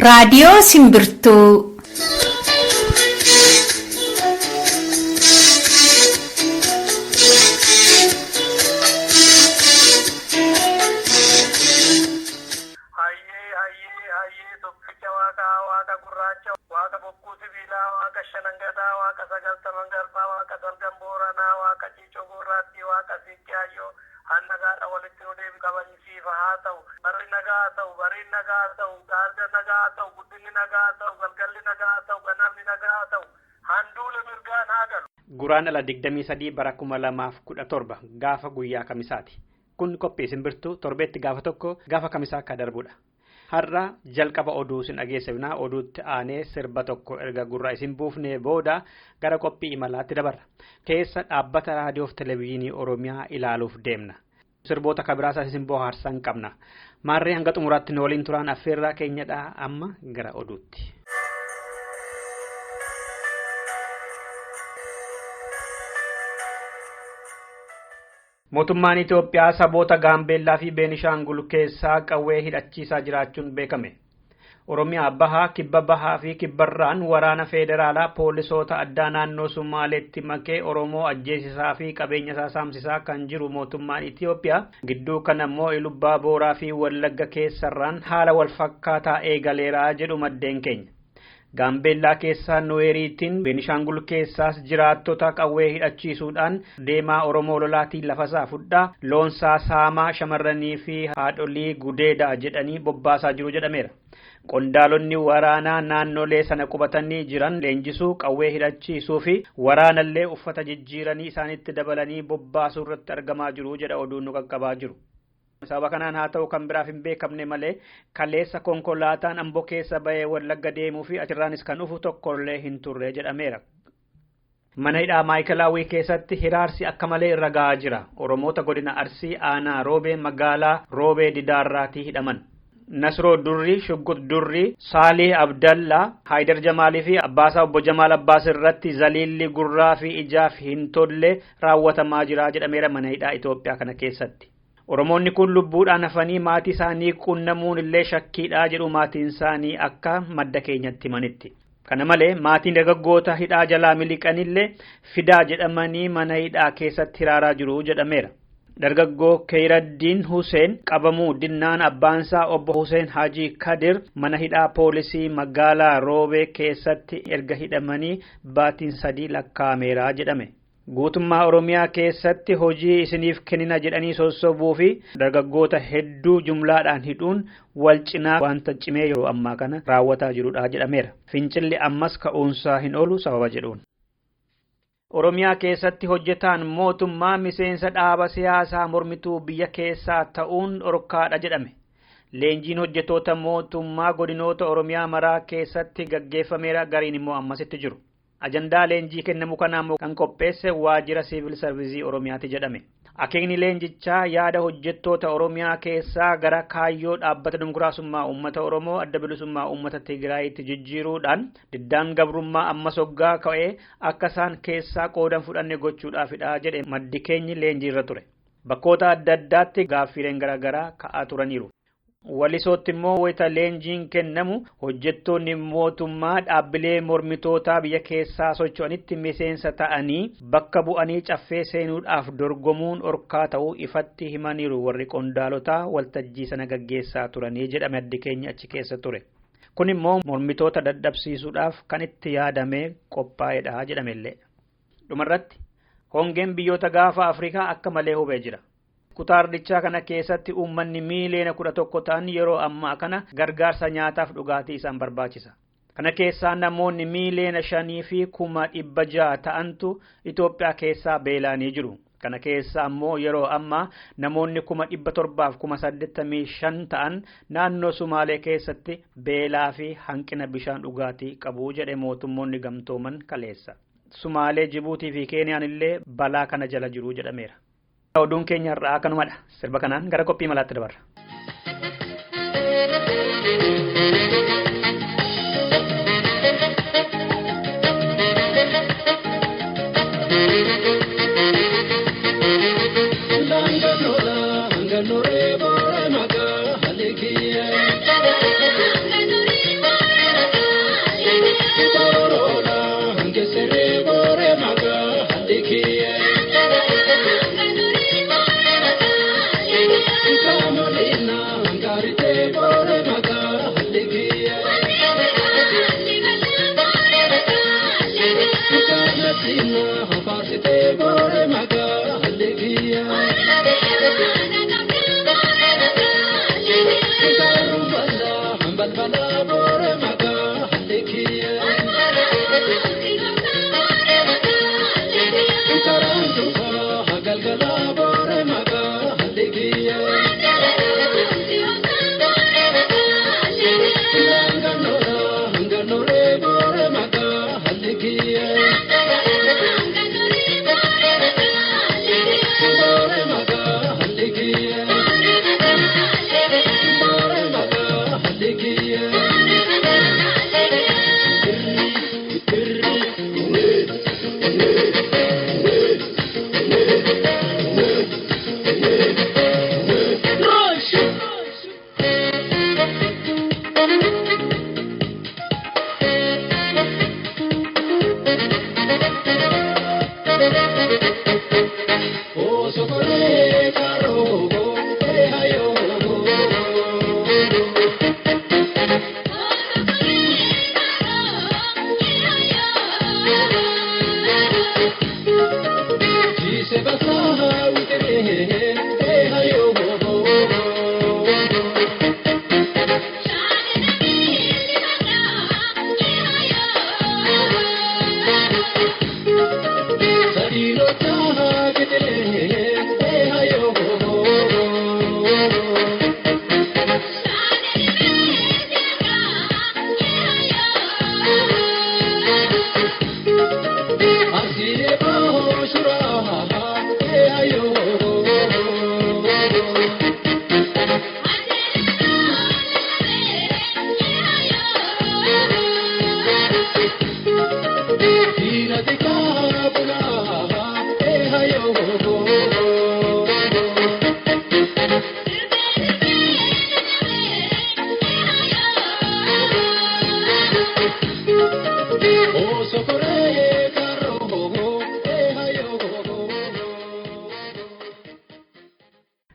Raadiyoo Simbirtuu. Hayyee hayyee hayyee tokkicha waaqaa waaqa gurraacha waaqa bokkuu sibiilaa waaqa shanangadaa waaqa sagaltaman garbaa waaqa salgan booranaa waaqa ciicoo gurraattii waaqa siiqqee hayyoo hannagaadha walitti nu deebi kabajisiifa haa ta'u barri nagaa haa ta'u bariin nagaa haa ta'u gaarga nagaa haa ta'u guddinni nagaa haa ta'u galgalli nagaa haa ta'u ganamni nagaa haa ta'u handuula mirgaan haa galu. Guraandhala 23 bara 2017 gaafa guyyaa kamisaati. Kun qophii simbirtuu torbeetti gaafa tokko gaafa kamisaa akka darbudha. Har'a jalqaba oduu isin dhageessifnaa oduutti aanee sirba tokko erga gurra isin buufnee booda gara qophii imalaatti dabarra. Keessa dhaabbata raadiyoof televezyiinii Oromiyaa ilaaluuf deemna. Sirboota kabiraasaas isin bohaarsan qabna. Maarree hanga xumuraatti nu waliin turaan affeerraa keenyadhaa amma gara oduutti. Mootummaan Itoophiyaa saboota Gaambeellaa fi Beenishaangul keessaa qawwee hidhachiisaa jiraachuun beekame. Oromiyaa bahaa, kibba bahaa fi kibbarraan waraana federaalaa poolisoota addaa naannoo Sumaaleetti makee Oromoo ajjeesisaa fi qabeenya isaa saamsisaa kan jiru mootummaan Itoophiyaa gidduu kana immoo Ilubbaa Booraa fi Wallagga keessarraan haala wal fakkaataa eegaleeraa jedhu maddeen keenya. Gaambeellaa keessaa Nuweeriitiin Beenishaangul keessaas jiraattota qawwee hidhachiisuudhaan deemaa Oromoo lolaatiin lafasaa fudhaa loonsaa saamaa shamarranii fi haadholii gudeedaa jedhanii bobbaasaa jiru jedhameera. Qondaalonni waraanaa naannolee sana qubatanii jiran leenjisuu qawwee hidhachiisuu fi waraanallee uffata jijjiiranii isaanitti dabalanii bobbaasuu irratti argamaa jiru jedha oduun nu qaqqabaa jiru. Sababa kanaan haa ta'u kan biraaf hin beekamne malee kaleessa konkolaataan Amboo keessa bahee Wallagga deemuu fi achirraanis kan dhufu tokkollee hin turre jedhameera. Mana hidhaa Maayikelaawwii keessatti hiraarsi akka malee irra gahaa jira. Oromoota godina Arsii aanaa Roobee magaalaa Roobee Didaarraatii hidhaman. Nasroo Durrii, Shuggut Durrii, Saalih Abdallaa, Haayidar Jamaalii fi Abbaasaa Obbo Jamaal Abbaas irratti zaliilli gurraa fi ijaaf hin tolle raawwatamaa jira jedhameera mana hidhaa Itoophiyaa kana keessatti. Oromoonni kun lubbuudhaan hafanii maatii isaanii qunnamuun illee shakkiidha jedhu maatiin isaanii akka madda keenyatti himanitti. Kana malee maatiin dargaggoota hidhaa jalaa miliqanillee fidaa jedhamanii mana hidhaa keessatti hiraaraa jiru jedhameera. Dargaggoo Keeyraddiin Huseen qabamuu dinnaan abbaansaa obbo Huseen Hajii Kadir mana hidhaa poolisii magaalaa Roobee keessatti erga hidhamanii baatiin sadii lakkaa'ameera jedhame. Guutummaa Oromiyaa keessatti hojii isiniif kennina jedhanii sossobuu fi dargaggoota hedduu jumlaadhaan hidhuun wal cinaa wanta cimee yeroo ammaa kana raawwataa jirudha jedhameera. Fincilli ammas ka'uunsaa hin oolu sababa jedhuun. Oromiyaa keessatti hojjetaan mootummaa miseensa dhaaba siyaasaa mormituu biyya keessaa ta'uun dhorkaadha jedhame. Leenjiin hojjetoota mootummaa godinoota Oromiyaa maraa keessatti gaggeeffameera gariin immoo ammasitti jiru. Ajandaa leenjii kennamu kanaa immoo kan qopheesse waajjira siivil sarvisii Oromiyaati jedhame. Akeekni leenjichaa yaada hojjettoota Oromiyaa keessaa gara kaayyoo dhaabbata dimokiraasummaa uummata Oromoo adda bilisummaa uummata Tigraayitti jijjiiruudhaan diddaan gabrummaa ammas hoggaa ka'ee akka isaan keessaa qoodan fudhanne gochuudhaafidha jedhe maddi keenyi leenjii irra ture. Bakkoota adda addaatti gaaffiileen garaagaraa ka'aa turaniiru. Walisootti immoo wayita leenjiin kennamu hojjettoonni mootummaa dhaabbilee mormitootaa biyya keessaa socho'anitti miseensa ta'anii bakka bu'anii caffee seenuudhaaf dorgomuun dhorkaa ta'uu ifatti himaniiru warri qondaalotaa waltajjii sana gaggeessaa turanii jedhame addi keenya achi keessa ture. Kun immoo mormitoota dadhabsiisuudhaaf kan itti yaadamee qophaa'edha jedhamellee. Dhumarratti hongeen biyyoota gaafa Afrikaa akka malee hubee jira. Kutaa ardichaa kana keessatti uummanni miiliyoona 11 ta'an yeroo ammaa kana gargaarsa nyaataaf dhugaatii isaan barbaachisa. Kana keessaa namoonni miiliyoona 5,600,000 ta'antu Itoophiyaa keessaa beela'anii jiru. Kana keessa ammoo yeroo ammaa namoonni 785,000 ta'an naannoo Sumaalee keessatti beelaa fi hanqina bishaan dhugaatii qabu jedhe mootummoonni gamtooman kaleessa. Sumaalee, Jibuutii fi Keeniyaan illee balaa kana jala jiru jedhameera. Oduun keenya har'aa kanumadha. Sirba kanaan gara qophii malaatti dabarra. Hanga nuree boora nagaa halikiye.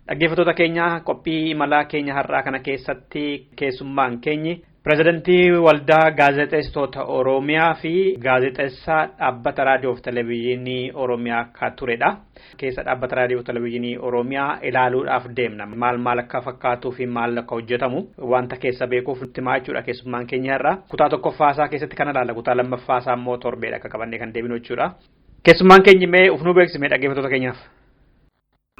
Dhaggeeffattoota keenya qophii imalaa keenya har'aa kana keessatti keessummaan keenyi pirezidantii waldaa gaazexeessitoota Oromiyaa fi gaazexeessaa dhaabbata raadiyoo fi televezyiinii Oromiyaa kan turedha. Keessa dhaabbata raadiyoo fi televezyiinii Oromiyaa ilaaluudhaaf deemna. Maal maal akka fakkaatuu fi maal akka hojjetamu wanta keessa beekuuf nutti himaa jechuudha keessummaan keenya har'aa. Kutaa tokkoffaasaa keessatti kan ilaalla. Kutaa lammaffaasaa immoo torbeedha akka qabannee kan deebinu jechuudha. Keessummaan keenyi mee of nuu beeksisi dhaggeeffattoota keenyaaf.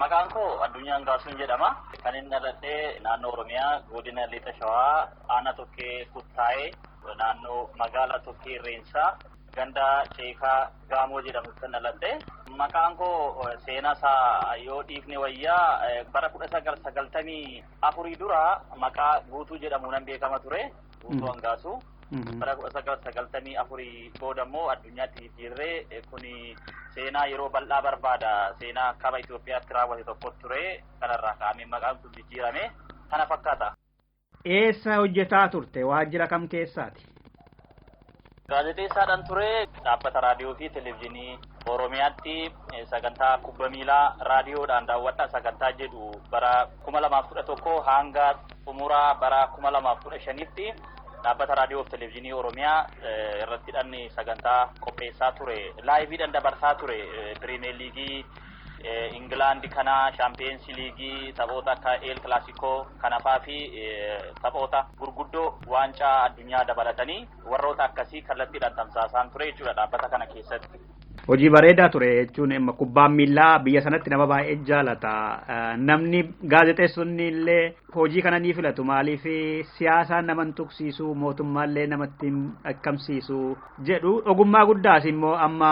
Maqaan koo Addunyaan Gaasuun jedhama. Kan inni dhaladhee naannoo Oromiyaa godina Lixa Shawaa aanaa Tokkee Kuttaayee naannoo magaalaa Tokkee Irreensaa ganda Ceekaa Gaamoo jedhamutti kan dhaladhe. Maqaan koo seenaa isaa yoo dhiifne wayyaa bara 1994 dura maqaa Guutuu jedhamuun beekama ture. Guutuu Hangaasuu. Bara 1994 booda immoo addunyaatti jijjiirree kun seenaa yeroo bal'aa barbaada. Seenaa kaba Itoophiyaatti raawwate tokko ture. Kanarraa ka'amee maqaan kun jijjiirame. Kana fakkaata. Eessa hojjetaa turte? Waajjira kam keessaati? Gaazexeessaadhaan ture. Dhaabbata raadiyoo fi televezyiinii Oromiyaatti sagantaa kubba miilaa raadiyoodhaan daawwadhaa sagantaa jedhu bara 2011 hanga xumuraa bara 2015tti dhaabbata raadiyoo fi televezyiinii Oromiyaa irratti dhanni sagantaa qopheessaa ture. Laayiviidhaan dabarsaa ture. Piriimeer Liigii Ingilaandi kana, Shaampiyoonsi Liigii, taphoota akka El Kilaasikoo kanafaa fi taphoota gurguddoo waancaa addunyaa dabalatanii warroota akkasii kallattiidhaan tamsaasaan ture jechuudha dhaabbata kana keessatti. Hojii bareedaa ture jechuun kubbaan miillaa biyya sanatti nama baay'ee jaalata. Namni gaazexeessonni illee hojii kana ni filatu. Maaliif siyaasaan nama hin tuqsiisu, mootummaallee namatti hin dhaqqabsiisu jedhu. Ogummaa guddaas immoo amma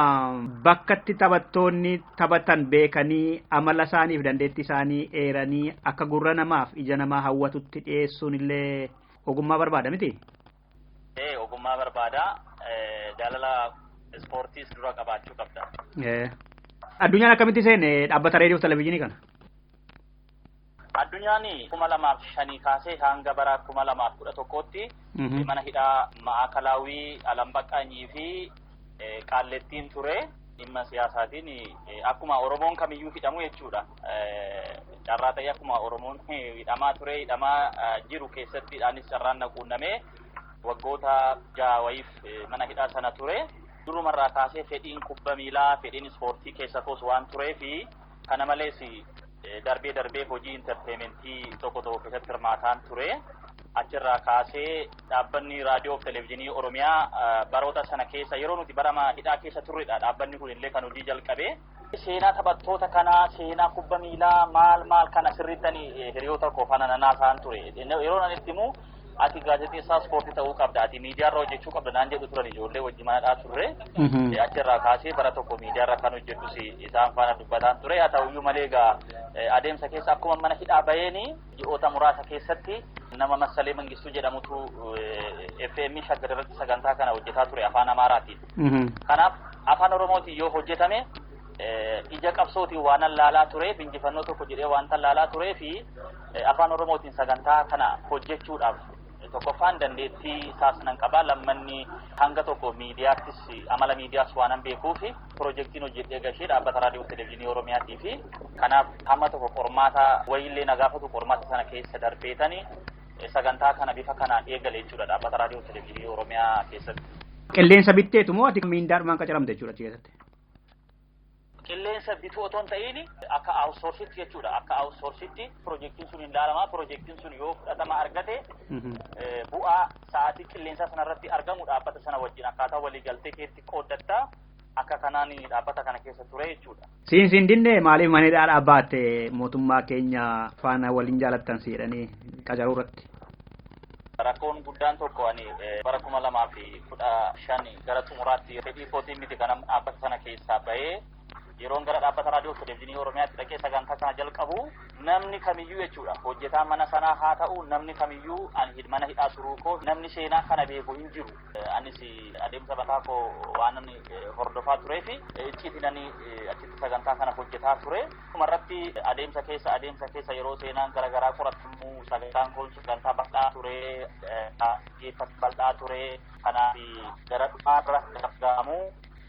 bakkatti taphattoonni taphatan beekanii amala isaaniif dandeettii isaanii eeranii akka gurra namaaf ija namaa hawwatutti dhiyeessuun illee ogummaa barbaada miti? Ogummaa barbaada. Jaalala ispoortiis dura qabaachuu qabda. Addunyaan akkamitti seene dhaabbata raadiyoo fi televezyiinii kana? Addunyaan 2005 kaasee hanga bara 2011tti mana hidhaa Ma'akalaawii Alambaqqaanyii fi Qaallettiin ture. Dhimma siyaasaatiin akkuma Oromoon kamiyyuu hidhamu jechuudha. Carraa ta'ee akkuma Oromoon hidhamaa ture hidhamaa jiru keessatti anis carraan na quunnamee waggoota 6 wayiif mana hidhaa sana ture. Durumarraa kaasee fedhiin kubba miilaa, fedhiin ispoortii keessa koos waan tureefi kana malees darbee darbee hojii intarteementii tokko tokko keessatti hirmaataan ture. Achirraa kaasee dhaabbanni raadiyoo fi televezyiinii Oromiyaa baroota sana keessa yeroo nuti bara hidhaa keessa turredha. Dhaabbanni kun illee kan hojii jalqabe. Seenaa taphattoota kanaa, seenaa kubba miilaa maal maal kana sirriittani hiriyoota koo faana nanaasaan ture. Yeroo nan itti himu ati gaazexeessaa ispoortii ta'uu qabda, ati miidiyaarra hojjechuu qabda naan jedhu turan ijoollee wajjin manadhaa turre. Achirraa kaasee bara tokko miidiyaarra kan hojjedhus isaan faana dubbataan ture. Haa ta'uyyuu malee egaa adeemsa keessa akkuma mana hidhaa baheeni ji'oota muraasa keessatti nama Massalee Mangistuu jedhamutu FM Shaggar irratti sagantaa kana hojjetaa ture afaan Amaaraatiin. Kanaaf afaan Oromootiin yoo hojjetame ija qabsootiin waan laalaa tureef injifannoo tokko jedhee waan laalaa turee fi afaan Oromootiin sagantaa kana hojjechuudhaaf tokkoffaan dandeettii isaas nan qaba, lammanni hanga tokko miidiyaattis amala miidiyaas waanan beekuuf piroojeektiin hojjedhee gashee dhaabbata raadiyoo televezyiinii Oromiyaatii fi kanaaf hamma tokko qormaata wayiillee na gaafatu qormaata sana keessa darbeetani sagantaa kana bifa kanaan eegale jechuudha dhaabbata raadiyoo televezyiinii Oromiyaa keessatti. Qilleensa bitteetu moo ati miindaadhumaan qacaramte jechuudha achi keessatti? Qilleensa bituu otoo hin ta'in akka outsourcitti jechuudha. Akka outsourcitti piroojeektiin sun hin ilaalama. Piroojeektiin sun yoo fudhatama argate bu'aa sa'aatii qilleensaa sanarratti argamu dhaabbata sana wajjin akkaataa waliigaltee keetti qooddatta. Akka kanaan dhaabbata kana keessa ture jechuudha. Siin dinne maaliif mana hidhaa dhaabbate mootummaa keenya faana waliin jaalattan si jedhanii qacaruu irratti? Rakkoon guddaan tokko ani bara 2015 gara xumuraatti fedhii kootiin miti kana dhaabbata sana keessaa bahee yeroon gara dhaabbata raadiyoo televezyiinii Oromiyaatti dhaqee sagantaa kana jalqabu namni kamiyyuu jechuudha hojjetaan mana sanaa haa ta'u namni kamiyyuu ani mana hidhaa turuu koo namni seenaa kana beeku hin jiru. Anis adeemsa mataa koo waan ani hordofaa turee fi icciitiin ani achitti sagantaa kana hojjetaa ture. Dhumarratti adeemsa keessa yeroo seenaan garaagaraa qoratamu sagantaan kun sagantaa bal'aa ture, bal'aa ture kanaaf gara dhumaarra gargaamu.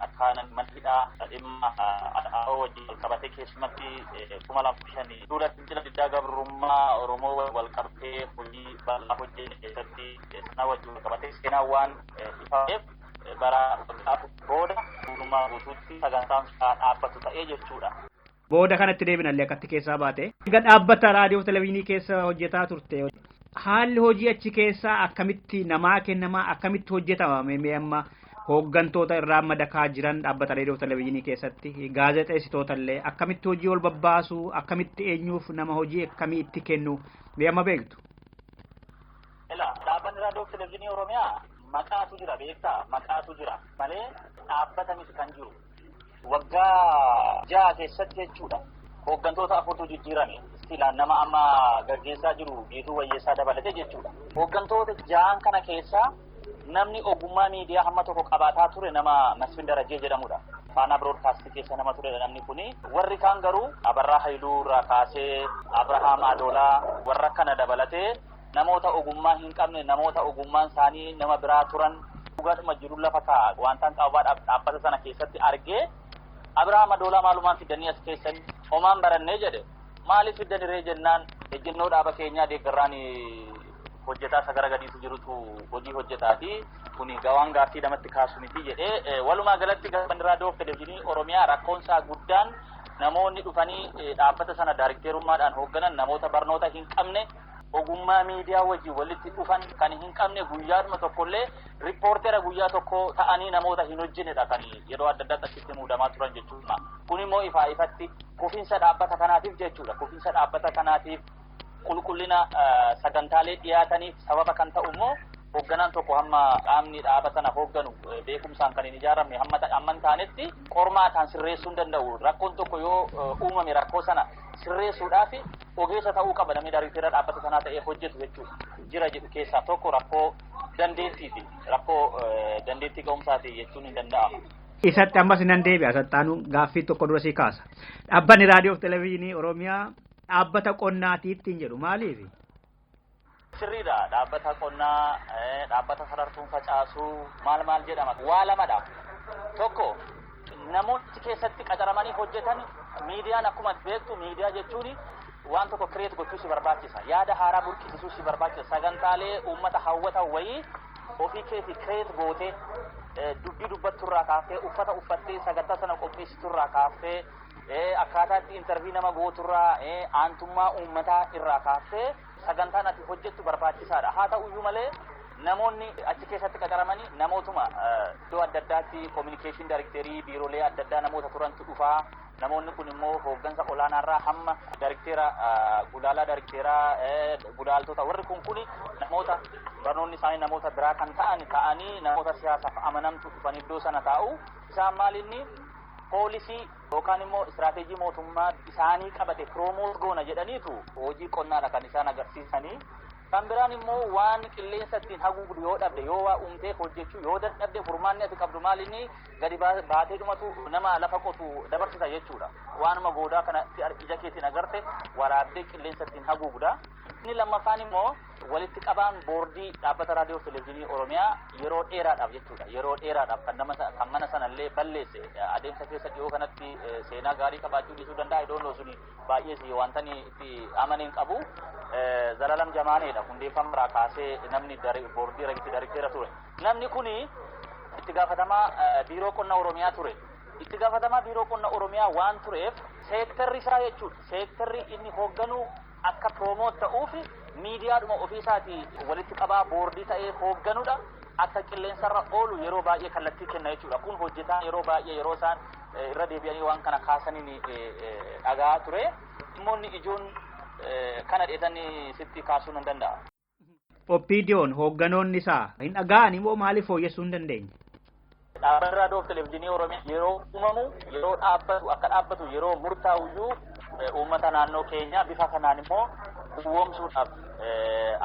Akkaanan mana hidhaa dhimma AAO wajjin wal qabatee keessumatti 2005 duula fincila diddaa gabrummaa Oromoo wal qabatee hojii bal'aa hojjenne keessatti sana wajjin wal qabatee seenaa waan ifaateef bara waggaa booda guutummaa guutuutti sagantaan dhaabbatu ta'ee jechuudha. Booda kanatti deebinallee akkatti keessaa baate. Egaa dhaabbata raadiyoo televezyiinii keessa hojjetaa turte. Haalli hojii achi keessaa akkamitti namaa kennamaa akkamitti hojjetama mee amma hooggantoota irraa madakaa jiran dhaabbata raadiyoo televezyiinii keessatti gaazexeessitoota illee akkamitti hojii ol babbaasu akkamitti eenyuuf nama hojii akkamii itti kennu mee amma beektu? Ila dhaabbanni raadiyoo televezyiinii Oromiyaa maqaatu jira beektaa, maqaatu jira malee dhaabbata miti kan jiru. Waggaa 6 keessatti jechuudha hooggantoota 4tu jijjiirame. Istilaan nama amma gaggeessaa jiru Geetuu Wayyeessaa dabalatee jechuudha. Hooggantoota 6 kana keessaa namni ogummaa miidiyaa hamma tokko qabaataa ture nama Masfin Darajee jedhamudha. Faanaa Biroodkaastii keessa nama turedha namni kuni. Warri kaan garuu Abarraa Haayiluu irraa kaasee Abrahaam Adoolaa warra kana dabalatee namoota ogummaa hin qabne namoota ogummaan isaanii nama biraa turan dhugaadhuma jiru lafa kaa'a wantaan qabaa dhaabbata sana keessatti argee Abrahaam Adoolaa maalumaan fidanii as keessan homaan barannee jedhe maaliif fidanii jennaan ejjennoo dhaaba keenyaa deeggarraan hojjetaa isa gara gadiitu jirutu hojii hojjetaati kuni gawaan gaaffii namatti kaasu miti jedhee walumaa galatti dhaabbanni raadiyoo televezyiinii Oromiyaa rakkoon isaa guddaan namoonni dhufanii dhaabbata sana daarikteerummaadhaan hoogganan namoota barnoota hin qabne ogummaa miidiyaa wajjin walitti dhufan kan hin qabne guyyaadhuma tokkollee riippoortera guyyaa tokko ta'anii namoota hin hojjennedha kan yeroo adda addaatti achitti muudamaa turan jechuudha. Kun immoo ifaa ifatti kufiinsa dhaabbata kanaatiif jechuudha. Kufiinsa dhaabbata kanaatiif qulqullina sagantaalee dhiyaataniif sababa kan ta'u immoo hoogganaan tokko hamma qaamni dhaaba sana hoogganu beekumsaan kan hin ijaaramne hamma hin taanetti qormaataan sirreessuu hin danda'u. Rakkoon tokko yoo uumame rakkoo sana sirreessuudhaaf ogeessa ta'uu qaba namni daariktera dhaabbata sanaa ta'ee hojjetu jechuudha. Jira jedhu keessaa tokko rakkoo dandeettiiti. Rakkoo dandeettii ga'umsaati jechuun hin danda'amu. Isatti ammas nan deebi'a. Sattaanuu gaaffii tokko dura si kaasa. Dhaabbanni raadiyoo fi televezyiinii Oromiyaa dhaabbata qonnaatii ittiin jedhu maaliif? Sirriidha. Dhaabbata qonnaa, dhaabbata sarartuun facaasuu maal maal jedhama. Waa lamadha. Tokko namoonni keessatti qacaramanii hojjetan miidiyaan akkuma beektu miidiyaa jechuun waan tokko kireet gochuu si barbaachisa. Yaada haaraa burqisiisuu si barbaachisa. Sagantaalee uummata hawwatan wayii ofii keetii kireet gootee Dubbii dubbatturraa kaaftee, uffata uffattee sagantaa sana qopheessiturraa kaaftee, akkaataa itti interview nama gooturraa, aantummaa uummataa irraa kaaftee sagantaan ati hojjettu barbaachisaadha. Haa ta'uyyuu malee namoonni achi keessatti qacaramanii namootuma iddoo adda addaatti communication directorii biiroolee adda addaa namoota turantu dhufaa. Namoonni kun immoo hooggansa olaanaarraa hamma daayirekteera gulaalaa, daayirekteeraa gulaaltota, warri kun kuni namoota barnoonni isaanii namoota biraa kan ta'an ta'anii namoota siyaasaaf amanamtu dhufan iddoo sana taa'u. Isaan maalinni policy yookaan immoo istiraateejii mootummaa isaanii qabate promote goona jedhaniitu hojii qonnaadha kan isaan agarsiisanii. Kan biraan immoo waan qilleensa ittiin haguugdu yoo dhabde, yoo waa uumtee hojjechuu yoo dadhabde, furmaanni ati qabdu maal inni gadi baatee dhumatu nama lafa qotu dabarsita jechuudha. Waanuma goodaa kana ija keetiin agarte waraabdee qilleensa ittiin haguugda. Inni lammaffaan immoo walitti qabaan boordii dhaabbata raadiyoo televezyiinii Oromiyaa yeroo dheeraadhaaf jechuudha. Yeroo dheeraadhaaf kan nama kan mana sanallee balleesse, adeemsa keessa dhiyoo kanatti seenaa gaarii qabaachuu dhiisuu danda'a. Idoon suni baay'ee wanta itti amaneen qabu. Zalalam Jamaaneedha, hundeeffama irraa kaasee namni boordii daayirekteera ture. Namni kuni itti gaafatamaa biiroo qonna Oromiyaa ture. Itti gaafatamaa biiroo qonna Oromiyaa waan tureef seektarri isaa jechuudha. Seektarri inni hoogganu akka promote ta'uuf miidiyaadhuma ofiisaatii walitti qabaa boordii ta'ee hoogganudha. Akka qilleensarra oolu yeroo baay'ee kallattii kenna jechuudha. Kun hojjetaan yeroo baay'ee yeroo isaan irra deebi'anii waan kana kaasaniin dhagaa ture. Dhimmoonni ijoon kana dheetanii sitti kaasuu nan danda'a. OPDO'n hoogganoonni isaa hin dhaga'an immoo maaliif fooyyessuu hin dandeenye? Dhaabbanni raadiyoo fi televezyiinii Oromiyaa yeroo uumamu, yeroo dhaabbatu, akka dhaabbatu yeroo murtaa'uyyuu uummata naannoo keenyaa bifa kanaan immoo gowwoomsuudhaaf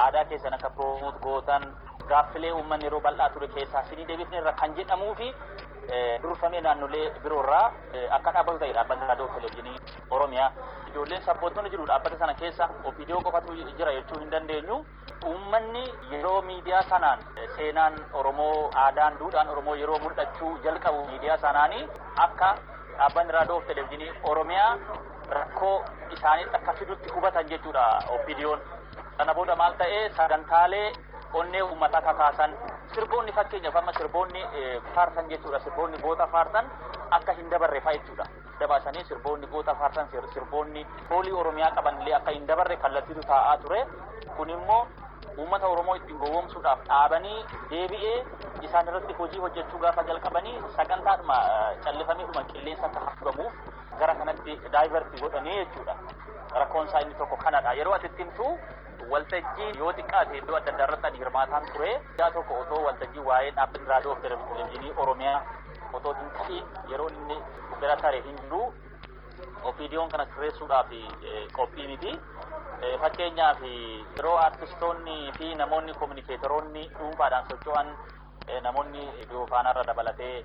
aadaa keessan akka promote gootan, gaaffilee uummanni yeroo bal'aa ture keessaa sinii deebifne irra kan jedhamuu fi durfamee naannolee biroorraa akka dhaabbatu ta'e dhaabbanni raadiyoo fi televezyiinii Oromiyaa. Ijoolleen sabboontonni jiru dhaabbata sana keessa, OPDO qofatu jira jechuu hin dandeenyu. Uummanni yeroo miidiyaa sanaan seenaan Oromoo, aadaan, duudhaan Oromoo yeroo mul'achuu jalqabu miidiyaa sanaanii akka dhaabbanni raadiyoo fi televezyiinii Oromiyaa rakkoo isaaniitti akka fidutti hubatan jechuudha OPDO'n. Sana booda maal ta'ee, sagantaalee onnee uummataa kakaasan, sirboonni, fakkeenyaaf amma sirboonni faarsan jechuudha, sirboonni goota faarsan akka hin dabarre fa'a jechuudha. Dabaasanii sirboonni goota faarsan, sirboonni foolii Oromiyaa qaban illee akka hin dabarre kallattiitu taa'aa ture. Kun immoo uummata Oromoo ittiin gowwoomsuudhaaf dhaabanii deebi'ee isaan irratti hojii hojjechuu gaafa jalqabanii sagantaadhuma callifameedhuma qilleensa akka hafuuramuuf gara kanatti divert godhanii jechuudha. Rakkoon isaa inni tokko kanadha. Yeroo ati itti himtu waltajjii yoo xiqqaate iddoo adda addaa irratti ani hirmaataan ture. Guyyaa tokko otoo waltajjii waa'ee dhaabbatni raadiyoo fi televezyiinii Oromiyaa otoo hin ta'in yeroo inni bira tare hin jiru. OPDO'n kana sirreessuudhaaf qophii miti. Fakkeenyaaf yeroo artistoonni fi namoonni communicatoroonni dhuunfaadhaan socho'an, namoonni dhiyoo faanaarra dabalatee,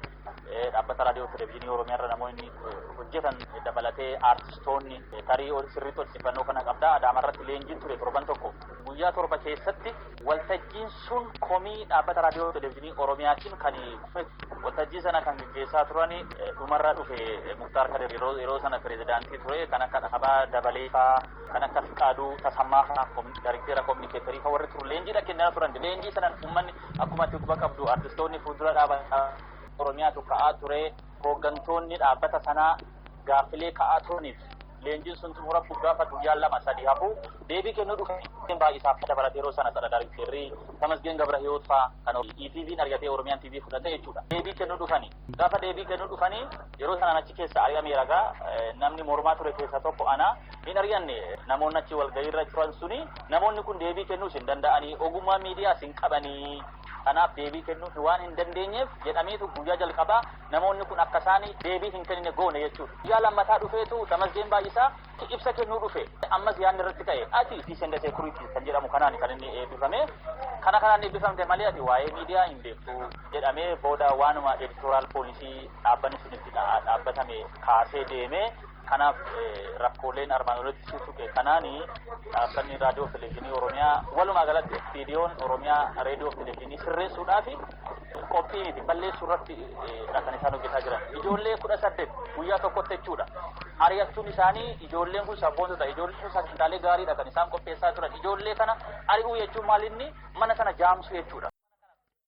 dhaabbata raadiyoo televezyiinii Oromiyaarra namoonni hojjetan dabalatee, artistoonni tarii sirriitti odeeffannoo kana qabda. Adaamarratti leenjiin ture torban tokko. Guyyaa 7 keessatti waltajjiin sun komii dhaabbata raadiyoo televezyiinii Oromiyaatiin kan waltajjii sana kan gaggeessaa turan dhumarra dhufe Muktaar Kadir, yeroo sana pirezidaantii ture, kan akka Dhaabaa Dabalee faa, kan akka Fiqaaduu Tasammaa faa, daayirektera communicatorii faa warri turu leenjiidha kennaa turan. Leenjii sanan uummanni akkuma itti quba qabdu artistoonni fuuldura dhaabbata Oromiyaatu ka'aa ture. Hooggantoonni dhaabbata sanaa gaaffilee ka'aa turaniif leenjiin sun xumuramuuf gaafa guyyaan 2 3 hafu deebii kennuu dhufe baay'isaaf dabalatee yeroo sana sana daayirekterri Tamasgeen Gabrahiyoot faa kan ETV'n argatee Oromiyaan TV fudhate jechuudha. Deebii kennuu dhufani. Gaafa deebii kennuu dhufanii yeroo sanaan achi keessa ari'ame ragaa namni mormaa ture keessaa tokko ana hin ari'anne. Namoonni achi walgahiirra turan suni namoonni kun deebii kennuus hin danda'anii, ogummaa miidiyaas hin qabanii, kanaaf deebii kennuuf waan hin dandeenyeef jedhameetu guyyaa jalqabaa namoonni kun akka isaan deebii hin kennine goone jechuudha. Guyyaa lammataa dhufeetu Tamasgeen Baay'isaa ibsa kennuu dhufe, ammas yaadni irratti ka'e, ati peace and security kan jedhamu kanaan kan inni eebbifame, kana kanaan eebbifamte malee ati waa'ee miidiyaa hin beektu jedhamee booda waanuma editorial policy dhaabbanni sun itti dhaabbatame kaasee deeme. Kanaaf rakkooleen armaan olitti si tuqe kanaani dhaabbanni raadiyoo fi televezyiinii Oromiyaa, walumaa galatti OPDO'n Oromiyaa reediyoo fi televezyiinii sirreessuudhaaf qophii miti, balleessuu irratti kan isaan hojjetaa jiran. Ijoollee 18 guyyaa tokkotti jechuudha. Ari'achuun isaanii, ijoolleen kun sabboontota, ijoolleen kun sagantaalee gaariidha kan isaan qopheessaa turan. Ijoollee kana ari'uu jechuun maal, inni mana sana jaamsuu jechuudha.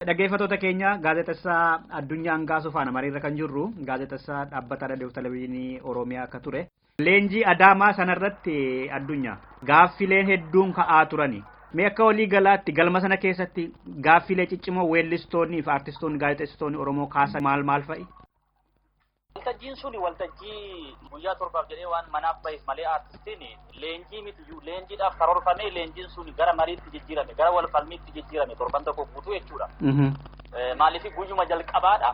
Dhaggeeffattoota keenya, gaazexessaa Addunyaa Angaasuu faana mariirra kan jirru, gaazexessaa dhaabbata raadiyoo fi televezyiinii Oromiyaa akka ture. Leenjii Adaamaa sanarratti, Addunyaa, gaaffileen hedduun ka'aa turani. Mee akka walii galaatti galma sana keessatti gaaffilee ciccimoo weellistoonni fi artistoonni, gaazexeessitoonni Oromoo kaasan maal maal fa'i? Waltajjiin suni waltajjii guyyaa 7f jedhee waan manaaf baheef malee, artistiin leenjii mitiyyuu, leenjiidhaaf karoorfamee leenjiin sun gara mariitti jijjiirame, gara wal falmiitti jijjiirame, torban tokko guutuu jechuudha. Maaliif guyyuma jalqabaadha,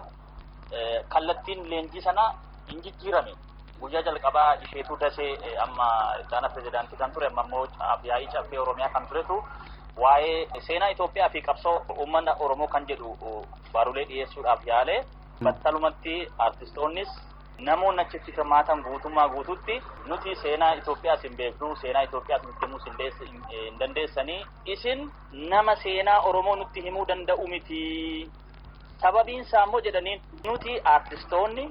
kallattiin leenjii sana hin jijjiirame. Guyyaa jalqabaa isheetu Dasee, amma ittaana pirezidaantii kan ture, amma immoo yaa'ii Caffee Oromiyaa kan turetu, waa'ee seenaa Itoophiyaa fi qabsoo uummata Oromoo kan jedhu baruulee dhiyeessuudhaaf yaale. Battalumatti artistoonnis namoonni achitti hirmaatan guutummaa guututti, nuti seenaa Itoophiyaas hin beeknu, seenaa Itoophiyaas nutti himuus hin dandeessanii, isin nama seenaa Oromoo nutti himuu danda'u miti. Sababiin isaa immoo, jedhaniin, nuti artistoonni,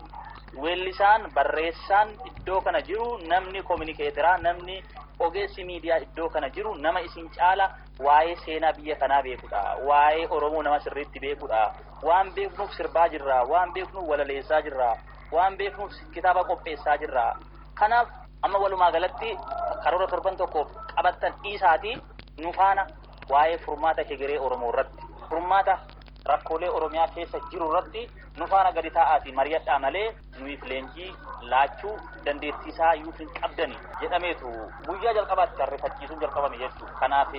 weellisaan, barreessaan iddoo kana jiru, namni communicator, namni ogeessi miidiyaa iddoo kana jiru nama isin caala waa'ee seenaa biyya kanaa beekudha. Waa'ee Oromoo nama sirriitti beekudha. Waan beeknuuf sirbaa jirra. Waan beeknuuf walaleessaa jirra. Waan beeknuuf kitaaba qopheessaa jirra. Kanaaf amma walumaa galatti karoora torban tokkoof qabattan dhiisaatii nu faana waa'ee furmaata hegeree Oromoo irratti, furmaata rakkoolee Oromiyaa keessa jiru irratti nu faana gadi taa'aatii mari'adhaa malee nuyiif leenjii laachuu dandeettii isaa iyyuu hin qabdani jedhameetu guyyaa jalqabaatti arrifachiisuun jalqabame jechuudha. Kanaaf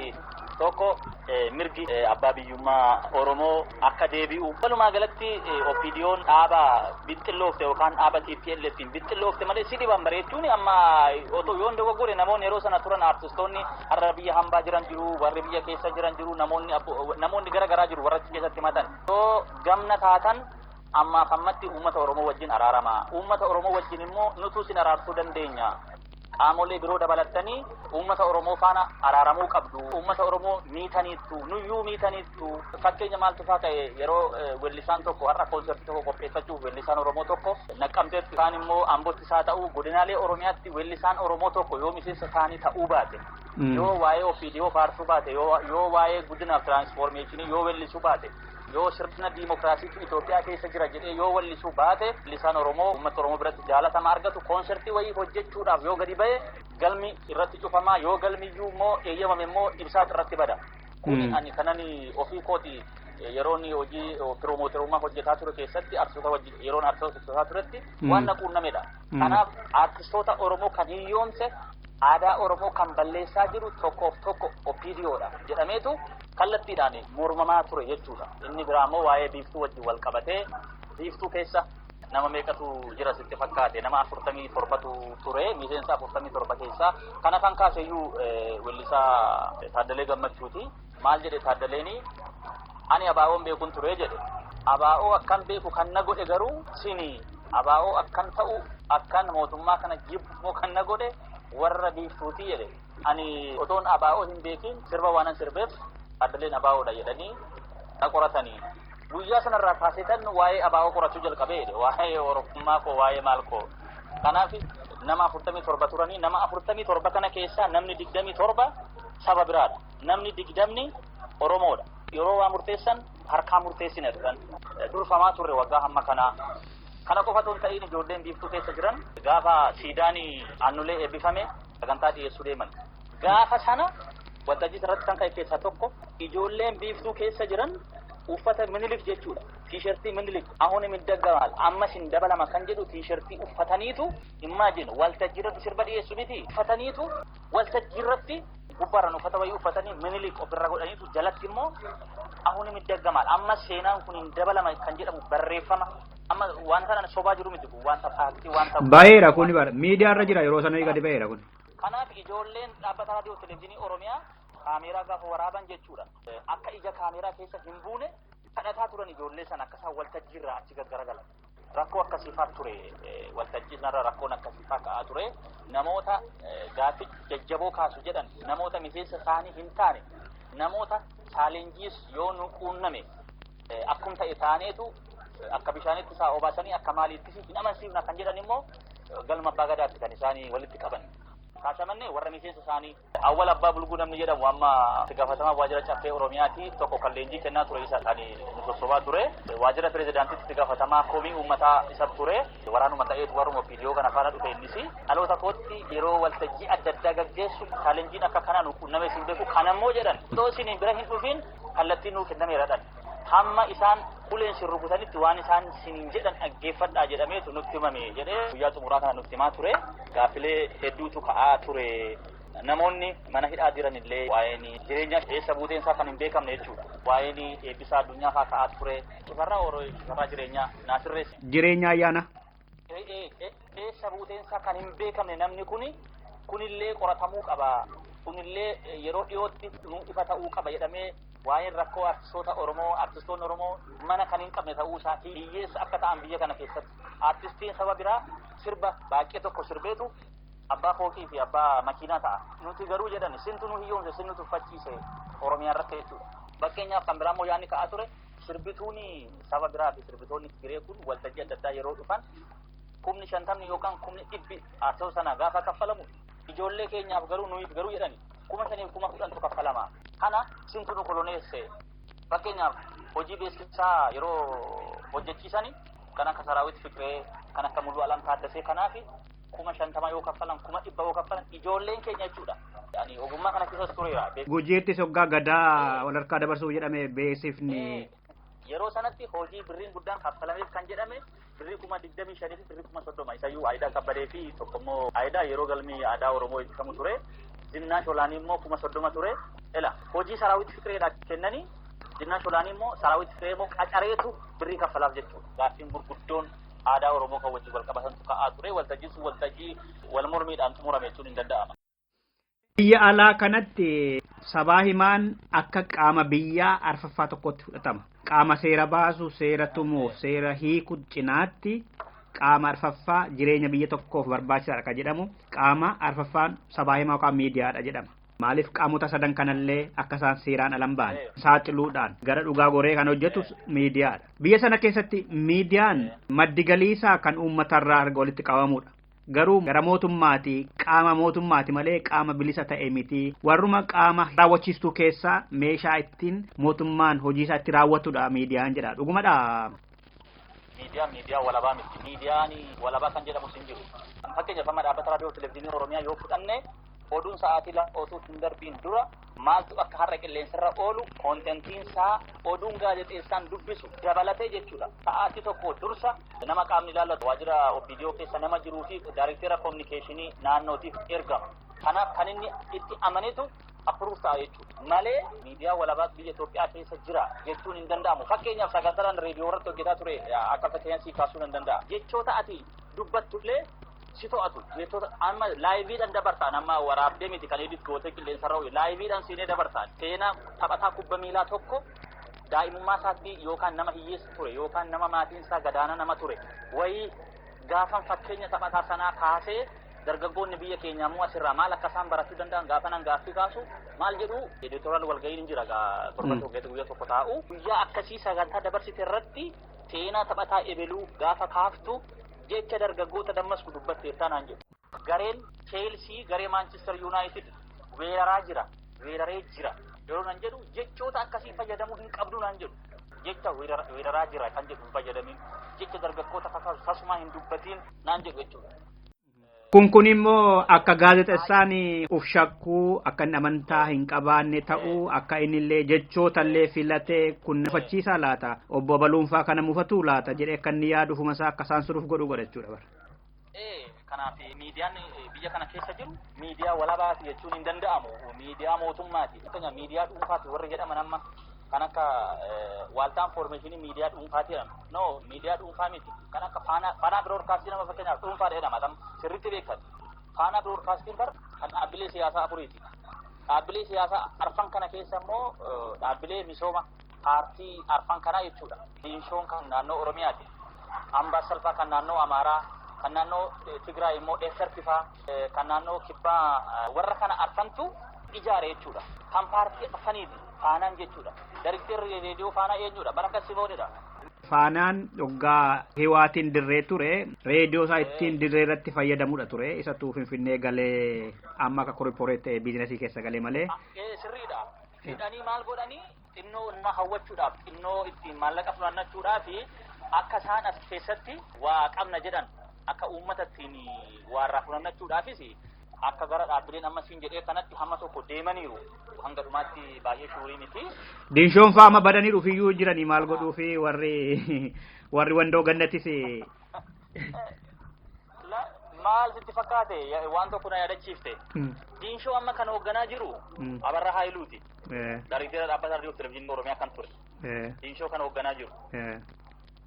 tokko mirgi abbaa biyyummaa Oromoo akka deebi'u, walumaa galatti OPDO'n dhaaba bixxilloofte yookaan dhaaba TPLF'n bixxilloofte malee si dhiban bareechuun amma otoo yoon dogoggore, namoonni yeroo sana turan, artistoonni har'a biyya hambaa jiran jiru, warri biyya keessa jiran jiru, namoonni gara garaa jiru warra achi keessatti himatan. Yoo gamna taatan, ammaaf ammatti uummata Oromoo wajjin araarama. Uummata Oromoo wajjin immoo nutu isin araarsuu dandeenya. Qaamolee biroo dabalattanii uummata Oromoo faana araaramuu qabdu. Uummata Oromoo miitaniittu, nuyyuu miitaniittu. Fakkeenya maaltu faa ta'e, yeroo weellisaan tokko har'a koonsertii tokko qopheeffachuuf, weellisaan Oromoo tokko Naqqamteetti kaan immoo Ambootti isaa ta'uu, godinaalee Oromiyaatti weellisaan Oromoo tokko yoo miseensa isaanii ta'uu baate, yoo waa'ee OPDO faarsuu baate, yoo waa'ee guddinaaf transformation yoo weellisuu baate, yoo sirna diimokiraasiitu Itoophiyaa keessa jira jedhee yoo wallisuu baate, weellisaan Oromoo uummata Oromoo biratti jaalatama argatu koonsertii wayii hojjechuudhaaf yoo gadi ba'e, galmi irratti cufamaa, yoo galmiyyuu immoo eeyyamame immoo ibsaatu irratti bada. Kuni ani kanan ofii kooti yeroon hojii promoter ummaa hojjetaa ture keessatti, artistoota wajjin yeroon artistoota hojjetaa turetti waan na quunnamedha. Kanaaf artistoota Oromoo kan hiyyoomse, aadaa Oromoo kan balleessaa jiru tokkoof tokko OPDOdha jedhameetu kallattiidhaan mormamaa ture jechuudha. Inni biraa immoo waa'ee Biiftuu wajjin wal qabatee, Biiftuu keessa nama meeqatu jira sitti fakkaate? Nama 47tu ture. Miseensa 47 keessaa kana kan kaaseyyuu weellisaa Taaddalee Gammachuuti. Maal jedhe Taaddaleeni? Ani ABO'n beekun ture jedhe. ABO akkan beeku kan na godhe garuu sini. ABO akkan ta'u, akkan mootummaa kana jibbu kan na godhe warra Biiftuuti jedhe. Ani otoon ABO hin beekin sirba waanan sirbeef Taaddaleen ABOdha jedhanii na qoratanii. Guyyaa sanarraa kaasetan waa'ee ABO qorachuu jalqabee jedhe, waa'ee Oromummaa koo, waa'ee maal koo. Kanaaf nama 47 turanii, nama 47 kana keessaa namni 27 saba biraadha. Namni 20 Oromoodha. Yeroo waa murteessan harkaa murteessina jedhan. Durfamaa turre waggaa hamma kanaa. Kana qofa otoo hin ta'in, ijoolleen Biiftuu keessa jiran gaafa siidaan Aannolee eebbifame sagantaa dhiyeessuu deeman. Gaafa sana waltajjii irratti kan ka'e keessaa tokko, ijoolleen Biiftuu keessa jiran uffata Minilik jechuudha. Tiishertii Minilik "አሁን ይደገማል", ammas hin dabalama kan jedhu tiishertii uffataniitu, imagine, waltajjii irratti sirba dhiyeessu miti, uffataniitu waltajjii irratti gubbaarraan uffata wayii uffatanii Minilik ofirra godhaniitu, jalatti immoo "አሁን ይደገማል", ammas seenaan kun hin dabalama kan jedhamu barreeffama. Amma wanta kana sobaa jiru miti kun, wanta fact, wanta. Baay'eedha kun, bara miidiyaa irra jira, yeroo sana gadi ba'eera kun. Kanaaf ijoolleen dhaabbata raadiyoo televezyiinii Oromiyaa kaameeraa gaafa waraaban jechuudha. Akka ija kaameeraa keessa hin buune kadhataa turan ijoollee sana, akka isaan waltajjiirraa achi gaggaragalan. Rakkoo akkasiifaa ture, waltajjii sanarra rakkoon akkasiifaa ka'aa ture. Namoota gaaffii jajjaboo kaasu jedhan, namoota miseensa isaanii hin taane, namoota challenge iis yoo nu quunname akkum ta'e taaneetu akka bishaanitti isaa obaasanii akka maaliittis hin amansiifna kan jedhan immoo galma Abbaa Gadaatti kan isaanii walitti qaban. Shaashamannee warra miseensa isaanii Awwal Abbaa Bulguu namni jedhamu amma itti gaafatamaa waajjira caffee Oromiyaati tokko kan leenjii kennaa ture isa kan nu sossobaa ture. Waajjira pirezidaantitti itti gaafatamaa komii uummataa isa ture. Waraanuma ta'eetu warruma viidiyoo kana faana dhufe innis dhaloota kootti yeroo waltajjii adda addaa gaggeessu chaalenjiin akka kanaa nu quunname isin beeku kanammoo jedhan. Otoo isin bira hin dhufin kallattiin nuu kennameera dhan. Hamma isaan uleen sin rukutanitti waan isaan sinin jedhan dhaggeeffadhaa jedhameetu nutti himame jedhee guyyaa xumuraa kana nutti himaa ture. Gaaffilee hedduutu ka'aa ture. Namoonni mana hidhaa jiran illee waa'een jireenya eessa buuteen isaa kan hin beekamne jechuudha. Waa'een eebbisaa addunyaa fa'aa ka'aa ture. Shifarraa Oroo shifarraa jireenyaa naasirreessi. Jireenya ayyaana. Eessa buuteen isaa kan hin beekamne namni kuni kunillee qoratamuu qaba. Kunillee yeroo dhiyootti nu ifa ta'uu qaba jedhamee waa'een rakkoo artistoota Oromoo artistoonni Oromoo mana kan hin qabne ta'uu isaa hiyyeessa akka ta'an biyya kana keessatti artistiin saba biraa sirba baay'ee tokko sirbeetu abbaa fooqii fi abbaa makiinaa ta'a. Nuti garuu jedhan sintu nu hiyyoomse sin nu tuffachiise Oromiyaa irratti jechuudha. Fakkeenyaaf kan biraa immoo yaadni ka'aa ture sirbituun saba biraa fi sirbitoonni Tigiree kun waltajjii adda addaa yeroo dhufan 50,000 yookaan 100,000 artistoota sana gaafa kaffalamu ijoollee keenyaaf garuu nuyiif garuu jedhani 5,000 fi 10,000 kaffalama. Kana sintu nu koloneesse. Fakkeenyaaf hojii beeksisaa yeroo hojjechiisani kan akka Saraawit Fiqiree kan akka Muluu Alam Taaddasee kanaaf 50,000 yoo kaffalan 100,000 yoo kaffalan ijoolleen keenya jechuudha. Yani ogummaa kana keessas tureera. Gujiitti soggaa gadaa walharkaa dabarsuuf jedhame beeksifni. Yeroo sanatti hojii birriin guddaan kaffalameef kan jedhame birrii 25,000 fi birrii 30,000 isayyuu Aayidaa Kabbadee fi tokkommoo Aayidaa yeroo galmi aadaa Oromoo eebbifamu ture. Zinnaa Sholaanii immoo 30,000 ture. Ela hojii Saraawit Fiqireedhaa kennanii Zinnaa Sholaanii immoo Saraawit Fiqiree immoo qacareetu birrii kaffalaaf jechuudha. Gaaffiin gurguddoon aadaa Oromoo kan wajjin wal qabatantu ka'aa ture. Waltajjiin sun waltajjii wal mormiidhaan xumurame jechuun hin danda'ama. Biyya alaa kanatti sabaa himaan akka qaama biyyaa arfaffaa tokkotti fudhatama. Qaama seera baasu, seera tumuuf, seera hiiku cinaatti qaama arfaffaa jireenya biyya tokkoof barbaachisaadha kan jedhamu qaama arfaffaan sabaa himaa yookaan miidiyaadha jedhama. Maaliif qaamota sadan kanallee akka isaan seeraan alan ba'an saaxiluudhaan gara dhugaa goree kan hojjetu miidiyaadha. Biyya sana keessatti miidiyaan maddi galiisaa kan uummatarraa arga walitti qabamudha. Garuu gara mootummaati qaama mootummaati malee qaama bilisa ta'e miti. Warruma qaama raawwachiistuu keessaa meeshaa ittiin mootummaan hojii isaa itti raawwatudha miidiyaan jedha. Dhugumadha. Miidiyaan miidiyaa walabaa miti. Miidiyaan walabaa kan jedhamu hin jiru. Fakkeenyaaf amma dhaabbata raadiyoo televezyiinii Oromiyaa yoo fudhanne oduun sa'aatii 2 otuu hin darbiin dura maaltu akka har'a qilleensarra oolu koontentiin isaa oduun gaazexeessaan dubbisu dabalatee jechuudha. Sa'aatii 1 dursa nama qaamni ilaallatu waajjira OPDO keessa nama jiruu fi daayirektera koominikeeshinii naannootiif ergama. Kanaaf kan inni itti amanetu approve ta'a jechuudha. Malee miidiyaa walabaa biyya Itoophiyaa keessa jira jechuun hin danda'amu. Fakkeenyaaf sagantaan reediyoo irratti hojjetaa ture akka fakkeenyaatti kaasuun hin danda'a. Jechoota ati dubbattullee si to'atu. Jechoota amma laayiviidhaan dabartaan amma waraabdee miti kan edit gootee qilleensarra ooyu laayiviidhaan siinee dabartaan. Seenaa taphataa kubba miilaa tokko daa'imummaa isaatti yookaan nama hiyyeessa ture yookaan nama maatiin isaa gadaana nama ture wayii gaafan fakkeenya taphataa sanaa kaasee dargaggoonni biyya keenyaa immoo asirraa maal akka isaan barachuu danda'an gaafa nan gaaffii kaasu maal jedhu editoraal walga'iin jira torban tokko guyyaa tokko taa'u. Guyyaa akkasii sagantaa dabarsite irratti seenaa taphataa ebeluu gaafa kaaftu jecha dargaggoota dammasku dubbatteettaa naan jedhu. Gareen Chelsea garee Manchester United weeraraa jira weeraree jira yeroo nan jedhu jechoota akkasii fayyadamuu hin qabdu naan jedhu. Jecha weeraraa jira kan jedhu hin fayyadamin jecha dargaggoota kakaasu tasumaa hin dubbatiin naan jedhu jechuudha. Kun immoo akka gaazexeessaan uf shakkuu akka inni amantaa hin qabaanne ta'uu akka inni illee jechoota illee filatee kun mufachiisaa laata obbo Baluunfaa kana mufatuu laata jedhee akka inni yaadu ufuma isaa akka isaan suruuf godhu godha jechuudha bara. Kanaaf miidiyaan biyya kana keessa jiru miidiyaa walabaati jechuun hin danda'amu. Miidiyaa mootummaati. Fakkeenyaaf miidiyaa dhuunfaati warri jedhaman amma kan akka waaltaa infoormeeshinii miidiyaa dhuunfaati jedhama. No, miidiyaa dhuunfaa miti. Kan akka Faanaa Biroodkaastii nama fakkeenyaaf dhuunfaadha jedhama. Tam sirriitti beekatu. Faanaa Biroodkaastiin bar kan dhaabbilee siyaasaa afuriiti. Dhaabbilee siyaasaa arfan kana keessa immoo dhaabbilee misooma paartii arfan kanaa jechuudha. Diinshoon kan naannoo Oromiyaati. Ambaassal faa kan naannoo Amaaraa, kan naannoo Tigraay immoo Eesserti faa, kan naannoo Kibbaa warra kana arfantu ijaare jechuudha. Kan paartii arfaniiti Faanaan jechuudha. Daayirektarri reediyoo Faanaa eenyudha? Barakat Simoonidha. Faanaan hoggaa hiwaatiin dirree ture reediyoo isaa ittiin dirree irratti fayyadamudha ture. Isatu Finfinnee galee amma akka korporeet ta'e biizinasii keessa galee malee. Sirriidha. Hidhanii maal godhanii xinnoo nama hawwachuudhaaf xinnoo ittiin maallaqa funaannachuudhaaf akka isaan as keessatti waa qabna jedhan akka uummata ittiin waa irraa funaannachuudhaafis akka gara dhaabbileen amma siin jedhee kanatti hamma tokko deemaniiru hanga dhumaatti baay'ee shuurii miti. Dinshoon fa'aa amma badanii dhufiyyuu jiranii maal godhuu fi warri wandoo gannatis. Maal sitti fakkaate waan tokko na yaadachiifte. Diinshoo amma kan hoogganaa jiru Abarraa Haayiluuti. Daayireektara dhaabbata raadiyoo televizyiinii Oromiyaa kan ture. Diinshoo kan hoogganaa jiru.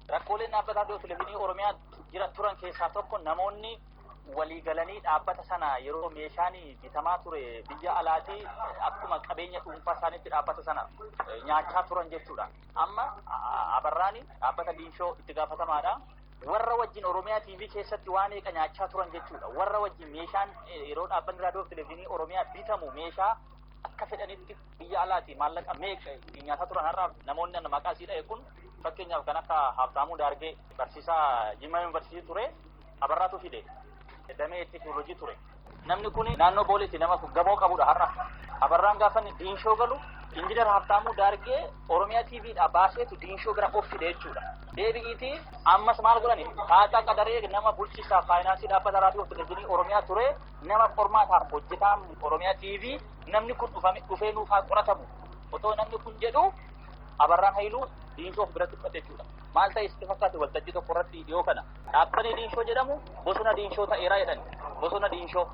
Rakkooleen dhaabbata raadiyoo televizyiinii Oromiyaa jira turan keessaa tokko namoonni walii galanii dhaabbata sana yeroo meeshaan bitamaa ture biyya alaatii akkuma qabeenya dhuunfaa isaaniitti dhaabbata sana nyaachaa turan jechuudha. Amma Abarraan dhaabbata Diinshoo itti gaafatamaadha. Warra wajjin Oromiyaa TV keessatti waan eeqa nyaachaa turan jechuudha. Warra wajjin meeshaan yeroo dhaabbanni raadiyoo fi televizyiinii Oromiyaa bitamu meeshaa akka fedhanitti biyya alaatii maallaqa meeqa nyaataa turan har'aaf namoonni maqaa sii dha'e kun fakkeenyaaf kan akka Habtaamuu Daargee barsiisaa Jimmaa Yuunivarsiitii ture Abarraatu fide. Damee teekinooloojii ture. Namni kun naannoo Booleetti nama gamoo qabudha har'a. Abarraan gaafa inni Diinshoo galu Injiinar Habtaamuu Daargee Oromiyaa TVdhaa baaseetu Diinshoo gara of fide jechuudha. Deebi'iitii ammas maal godhani Taataa Qadaree nama bulchiisaa faayinaansii dhaabbata raadiyoo televizyiinii Oromiyaa ture nama qormaataaf hojjetaa Oromiyaa TV namni kun dhufee nuuf haa qoratamu. Otoo namni kun jedhu Abarraan Haayiluu Diinshoo of biratti fudhate jechuudha. Maal ta'e sitti fakkaate waltajjii tokko irratti dhiyoo kana dhaabbanni Diinshoo jedhamu bosona Diinshoo ta'eera jedhan bosona Diinshoo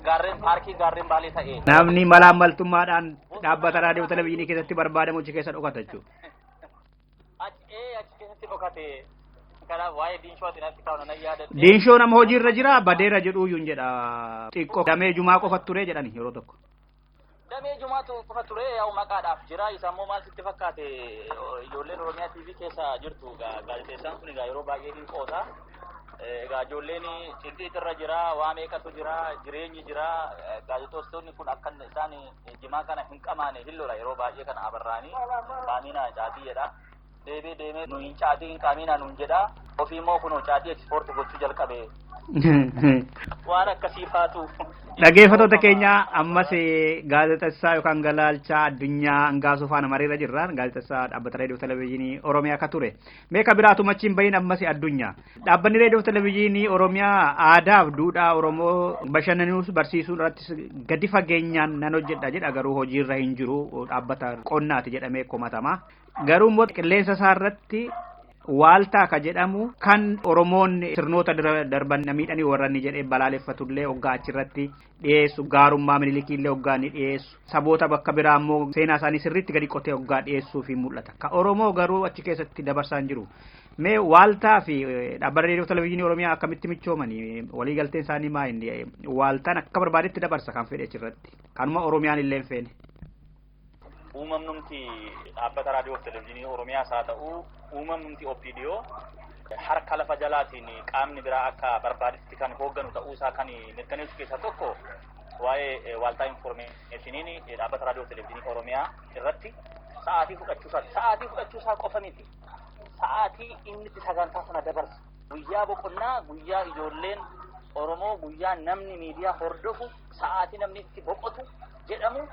gaarreen paarkii gaarreen Baalee ta'e. Namni malaammaltummaadhaan dhaabbata raadiyoo televizyiinii keessatti barbaadamu achi keessa dhokata jechuudha. Achi keessatti dhokate. Kanaaf waa'ee Diinshoo ati natti kaa'u nan yaadadhe. Diinshoo nama hojiirra jira badeera jedhuuyyuu hin jedha. Xiqqoo damee Jumaa qofa ture jedhani yeroo tokko. Damee Jumaatu qofa ture yaa'u maqaadhaaf jira isa immoo maal sitti fakkaate ijoolleen Oromiyaa TV keessa jirtu gaazexeessaan kun egaa yeroo baay'ee hin qoosa. Egaa ijoolleen cinqiitirra jira waa meeqatu jira jireenyi jira gaazexeessitoonni kun akka isaan jimaa kana hin qamaane hin lola yeroo baay'ee kana abarraanii qaamina caatii jedha. Deebee deemee nu hin caatii hin qaamina nuun jedha ofii immoo kunoo caatii ekspoorti gochuu jalqabe. Waan akkasii faatu. Dhaggeeffattoota keenya ammas gaazexessaa yookaan galaalchaa Addunyaa Angaasuu faana mariirra jirra. Gaazexessaa dhaabbata raadiyoo televizyiinii Oromiyaa akka ture. Meeqa biraatu machiin bahin ammas Addunyaa. Dhaabbanni raadiyoo televizyiinii Oromiyaa aadaaf duudhaa Oromoo bashannanuus barsiisuu irratti gadi fageenyaan nan hojjedha jedha garuu hojiirra hin jiru dhaabbata qonnaati jedhamee komatama. Garuu immoo qilleensa isaa irratti Waaltaa ka jedhamu kan Oromoon sirnoota darban miidhanii warra inni jedhee balaaleffatullee hoggaa achirratti dhiyeessu gaarummaa Minilikiillee hoggaa inni dhiyeessu saboota bakka biraa immoo seenaa isaanii sirriitti gadi qotee hoggaa dhiyeessuu fi mul'ata. Ka Oromoo garuu achi keessatti dabarsaa hin jiru. Mee Waaltaa fi dhaabbata raadiyoo televizyiinii Oromiyaa akkamitti michoomanii waliigalteen isaanii maa inni Waaltaan akka barbaadetti dabarsa kan fedhe achirratti kanuma Oromiyaan illee hin feene. Uumamnumti dhaabbata raadiyoo fi televizyiinii Oromiyaas haa ta'u uumamnumti OPDO harka lafa jalaatiin qaamni biraa akka barbaadetti kan hoogganu ta'uusaa kan mirkaneessu keessaa tokko waa'ee Waaltaa infoormeeshiniin dhaabbata raadiyoo fi televizyiinii Oromiyaa irratti sa'aatii fudhachuusaati. Sa'aatii fudhachuusaa qofa miti. Sa'aatii inni itti sagantaa sana dabarsu. Guyyaa boqonnaa guyyaa ijoolleen Oromoo guyyaa namni miidiyaa hordofu sa'aatii namni itti boqotu jedhamu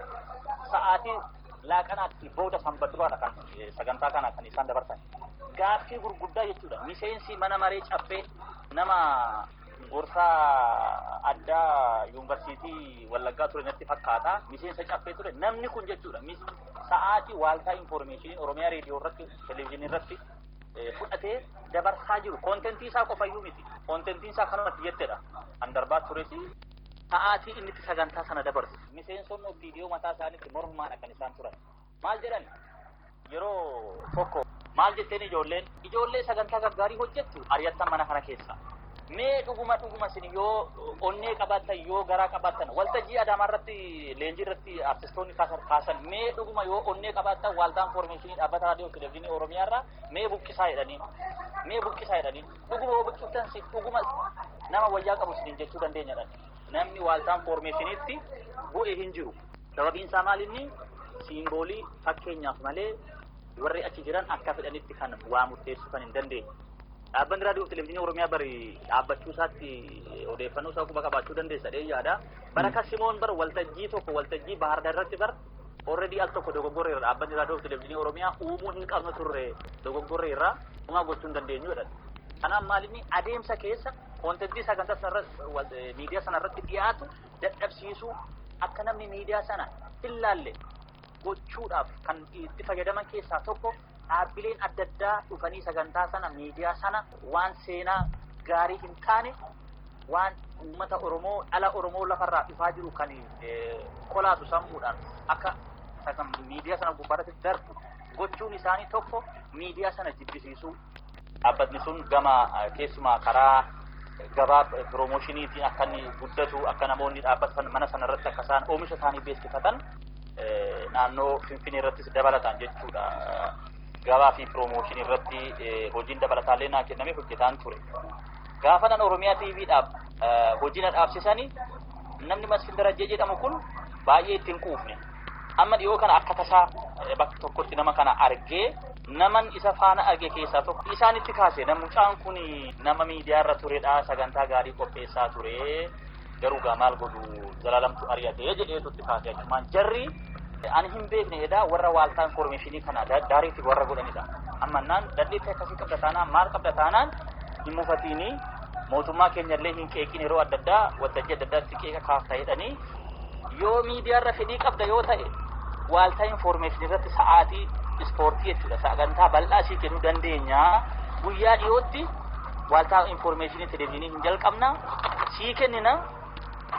sa'aatii laaqanaatti booda sanbaduraadha kan sagantaa kana kan isaan dabarsan. Gaaffii gurguddaa jechuudha. Miseensi mana maree caffee nama gorsaa addaa yuunivarsiitii Wallaggaa ture natti fakkaata. Miseensa caffee ture namni kun jechuudha. Sa'aatii Waaltaa infoormeeshinii Oromiyaa reediyoo irratti televizyiinii irratti fudhatee dabarsaa jiru. Koontentii isaa qofayyuu miti. Koontentiin isaa kanumatti jettedha. Kan darbaa tures sa'aatii inni itti sagantaa sana dabarsu. Miseensonni OPDO mataa isaaniitti mormaadha kan isaan turan. Maal jedhan yeroo tokko maal jetteen ijoollee sagantaa gaggaarii hojjettu ari'attan mana kana keessa. Mee dhuguma isin yoo onnee qabaattan yoo garaa qabaattan waltajjii Adaamaa irratti leenjii irratti artistoonni kaasan mee dhuguma yoo onnee qabaattan Waaltaa infoormeeshinii dhaabbata raadiyoo televizyiinii Oromiyaa irraa mee buqqisaa jedhanii mee buqqisaa jedhanii dhuguma yoo buqqiftan si dhuguma nama wayyaa qabu isiniin jechuu dandeenya jedhan. Namni Waaltaa infoormeeshiniitti bu'e hin jiru. Sababiin isaa maal inni siimboolii fakkeenyaaf malee Warri achi jiran akka fedhanitti kan waa murteessuu kan hin dandeenye. Dhaabbanni raadiyoo fi televezyiinii Oromiyaa bari dhaabbachuu isaatti odeeffannoo isaa quba qabaachuu dandeessa dhee yaada. Bara Kasimoon bar waltajjii tokko waltajjii Bahar Dar irratti bar already al tokko dogoggorreerra dhaabbanni raadiyoo fi televezyiinii Oromiyaa uumuu hin qabnu turre dogoggorreerra uumaa gochuu hin dandeenyu jedhan. Kanaaf maalinni adeemsa keessa koontentii sagantaa sanarratti miidiyaa sanarratti dhiyaatu dadhabsiisuu akka namni miidiyaa sana hin laalle gochuudhaaf kan itti fayyadaman keessaa tokko dhaabbileen adda addaa dhufanii sagantaa sana miidiyaa sana waan seenaa gaarii hin taane waan uummata Oromoo dhala Oromoo lafarraa dhufaa jiru kan kolaasu sammuudhaan akka miidiyaa sana gubbaarratti darbu gochuun isaanii tokko miidiyaa sana jibbisiisuu. Dhaabbatni sun gama keessumaa karaa gabaa piroomoshiniitiin akka inni guddatu akka namoonni dhaabbata mana sana irratti akka isaan oomisha isaanii beeksifatan naannoo Finfinnee irrattis dabalataan jechuudha. Gabaa fi piroomooshinii irratti hojiin dabalataallee naa kennamee hojjetaan ture. Gaafa nan Oromiyaa TVdhaaf hojii na dhaabsisanii namni Masfin Darajjee jedhamu kun baay'ee ittiin quufne. Amma dhiyoo kana akka tasaa bakka tokkotti nama kana argee naman isa faana arge keessaa tokko isaanitti kaase mucaan kun nama miidiyaa irra turedha sagantaa gaarii qopheessaa ture garuu gaa maal godhu zalaalamtu ari'atee jedheetutti kaase achumaan jarri ani hin beekne edaa warra waaltaa infoormeeshinii kana daariitti warra godhanidha. Ammannaan dandeettii akkasii qabda taanaan maal qabda taanaan hin mufatiini mootummaa keenyallee hin qeeqin yeroo adda addaa waltajjii adda addaatti qeeqa kaafta jedhanii yoo miidiyaa irra fedhii qabda yoo ta'e waaltaa infoormeeshinii irratti sa'aatii ispoortii jechuudha sagantaa bal'aa sii kennuu dandeenya guyyaa dhiyootti waaltaa infoormeeshinii televezyiinii hin jalqabna sii kennina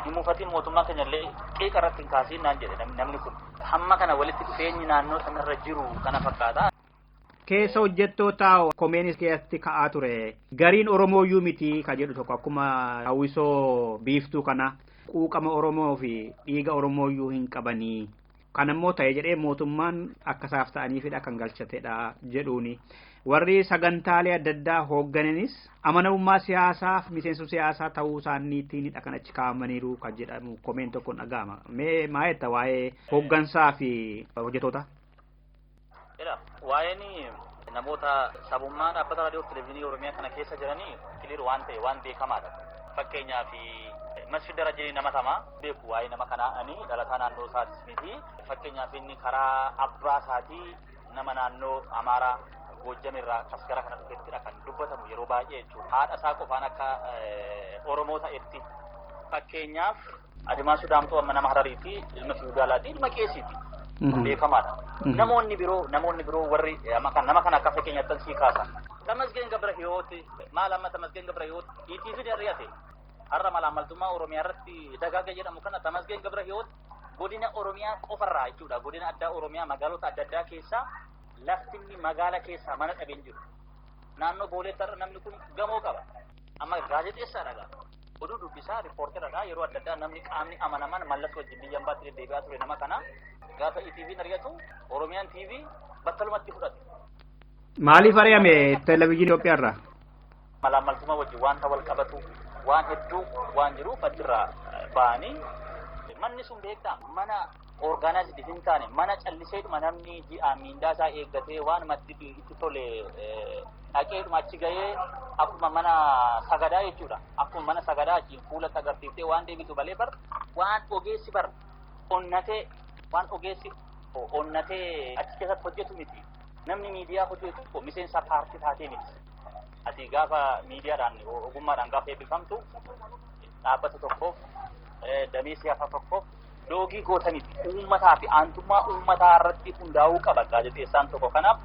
hin mufatiin mootummaa keenyallee qeeqa irratti hin kaasiin naan jedhe namni kun hamma kana walitti dhufeenyi naannoo sanarra jiru kana fakkaata. Keessa hojjettoota komeenis keessatti ka'aa ture. Gariin Oromooyyuu miti ka jedhu tokko akkuma hawwisoo biiftuu kana quuqama Oromoo fi dhiiga Oromooyyuu hin qabanii. Kan ammoo ta'e jedhee mootummaan akka isaaf ta'aniifidha kan galchatedha jedhuuni. Warri sagantaalee adda addaa hooggananis amanamummaa siyaasaaf miseensa siyaasaa ta'uu isaaniitiinidha kan achi kaa'amaniiru kan jedhamu komeen tokko dhaga'ama. Mee maa jetta waa'ee hooggansaa fi hojjettoota? Waa'een namoota sabummaa dhaabbata raadiyoo fi televezyiinii Oromiyaa kana keessa jiranii kiliir waan ta'e waan beekamaadha. Fakkeenyaaf Masfin Darajjee nama tamaa beeku waa'ee nama kanaa ani dhalataa naannoo isaatis miti. Fakkeenyaaf inni karaa abbaa isaatii nama naannoo Amaaraa Goojjam irraa as gara kana dhufettidha kan dubbatamu yeroo baay'ee jechuudha. Haadha isaa qofaan akka Oromoo ta'etti. Fakkeenyaaf Adimaasuu Daamxoo amma nama Harariiti, ilma Fiwudaalaati, ilma Qeesiiti. Beekamaadha. Namoonni biroo warri nama kana akka fakkeenyaatti sii kaasan. Tamasgeen Gabra Hiyooti maal amma Tamasgeen Gabra Hiyooti ETV ni ari'ate. Har'a malaamaltummaa Oromiyaa irratti dagaaga jedhamu kana Tamasgeen Gabra Hiyooti godina Oromiyaa qofarraa jechuudha. Godina addaa Oromiyaa magaalota adda addaa keessaa laftinni magaala keessaa mana dhabeen jiru. Naannoo Booleetti har'a namni kun gamoo qaba. Amma gaazexeessaadha gaa. Oduu dubbisaa riippoorteradha. Yeroo adda addaa namni qaamni amanaman mallas wajjin biyya ambaatti deddeebi'aa ture nama kana gaafa ETV'n ari'atu Oromiyaan TV battalumatti fudhate. Maaliif ari'ame televezyiinii Itoophiyaa irraa? Malaamaltummaa wajjin wanta wal qabatu waan hedduu waan jiruuf achirraa ba'anii manni sun beektaa mana orgaanaayizd hin taane mana calliseedhuma namni ji'a miindaa isaa eeggatee waan matti itti tole dhaqeedhuma achi gahee akkuma mana sagadaa jechuudha. Akkuma mana sagadaa achiin fuula agarsiiftee waan deebitu malee bar waan ogeessi bar onnatee waan ogeessi onnatee achi keessatti hojjetu miti. Namni miidiyaa hojjetu tokko miseensa paartii taatee miti. Ati gaafa miidiyaadhaan ogummaadhaan gaafa eebbifamtu dhaabbata tokkoof damee siyaasaa tokkoof loogii goota miti. Uummataa fi aantummaa uummataa irratti hundaa'uu qaba gaazexeessaan tokko. Kanaaf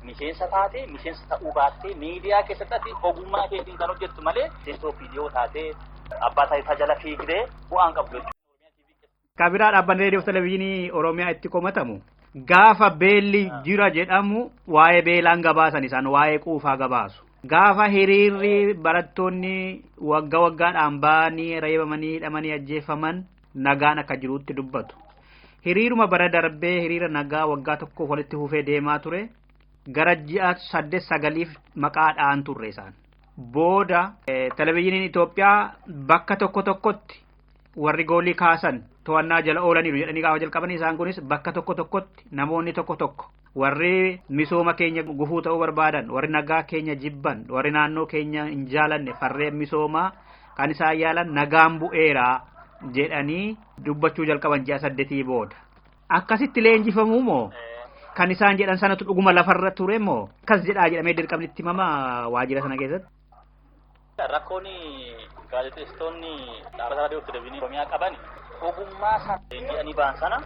miseensa taatee miseensa ta'uu baattee miidiyaa keessatti ati ogummaa keetiin kan hojjettu malee miseensa OPDO taatee abbaa taayitaa jala fiigdee bu'aan qabdu jechuudha. Kabiraa dhaabbanni reediyoo fi televezyiinii Oromiyaa itti komatamu. Gaafa beelli jira jedhamu waa'ee beelaan gabaasan isaan waa'ee quufaa gabaasu. Gaafa hiriirri barattoonni waggaa waggaadhaan ba'anii reebamanii hidhamanii ajjeefaman nagaan akka jirutti dubbatu. Hiriiruma bara darbee hiriira nagaa waggaa tokkoof walitti fufee deemaa ture gara ji'a 8-9 maqaa dha'an turre isaan. Booda televezyiiniin Itoophiyaa bakka tokko tokkotti warri goolii kaasan to'annaa jala oolaniiru jedhanii gaafa jalqaban isaan kunis bakka tokko tokkotti namoonni tokko tokko Warri misooma keenya gufuu ta'uu barbaadan, warri nagaa keenya jibban, warri naannoo keenya hin jaalanne farreen misoomaa kan isaan yaalan nagaan bu'eera jedhanii dubbachuu jalqaban ji'a 8 booda. Akkasitti leenjifamuu moo kan isaan jedhan sanatu dhuguma lafarra ture moo akkas jedhaa jedhamee dirqamni itti himama waajjira sana keessatti? Rakkoon gaazexeessitoonni dhaabbata raadiyoo fi televezyiinii Oromiyaa qaban ogummaa isaan leenji'anii ba'an sana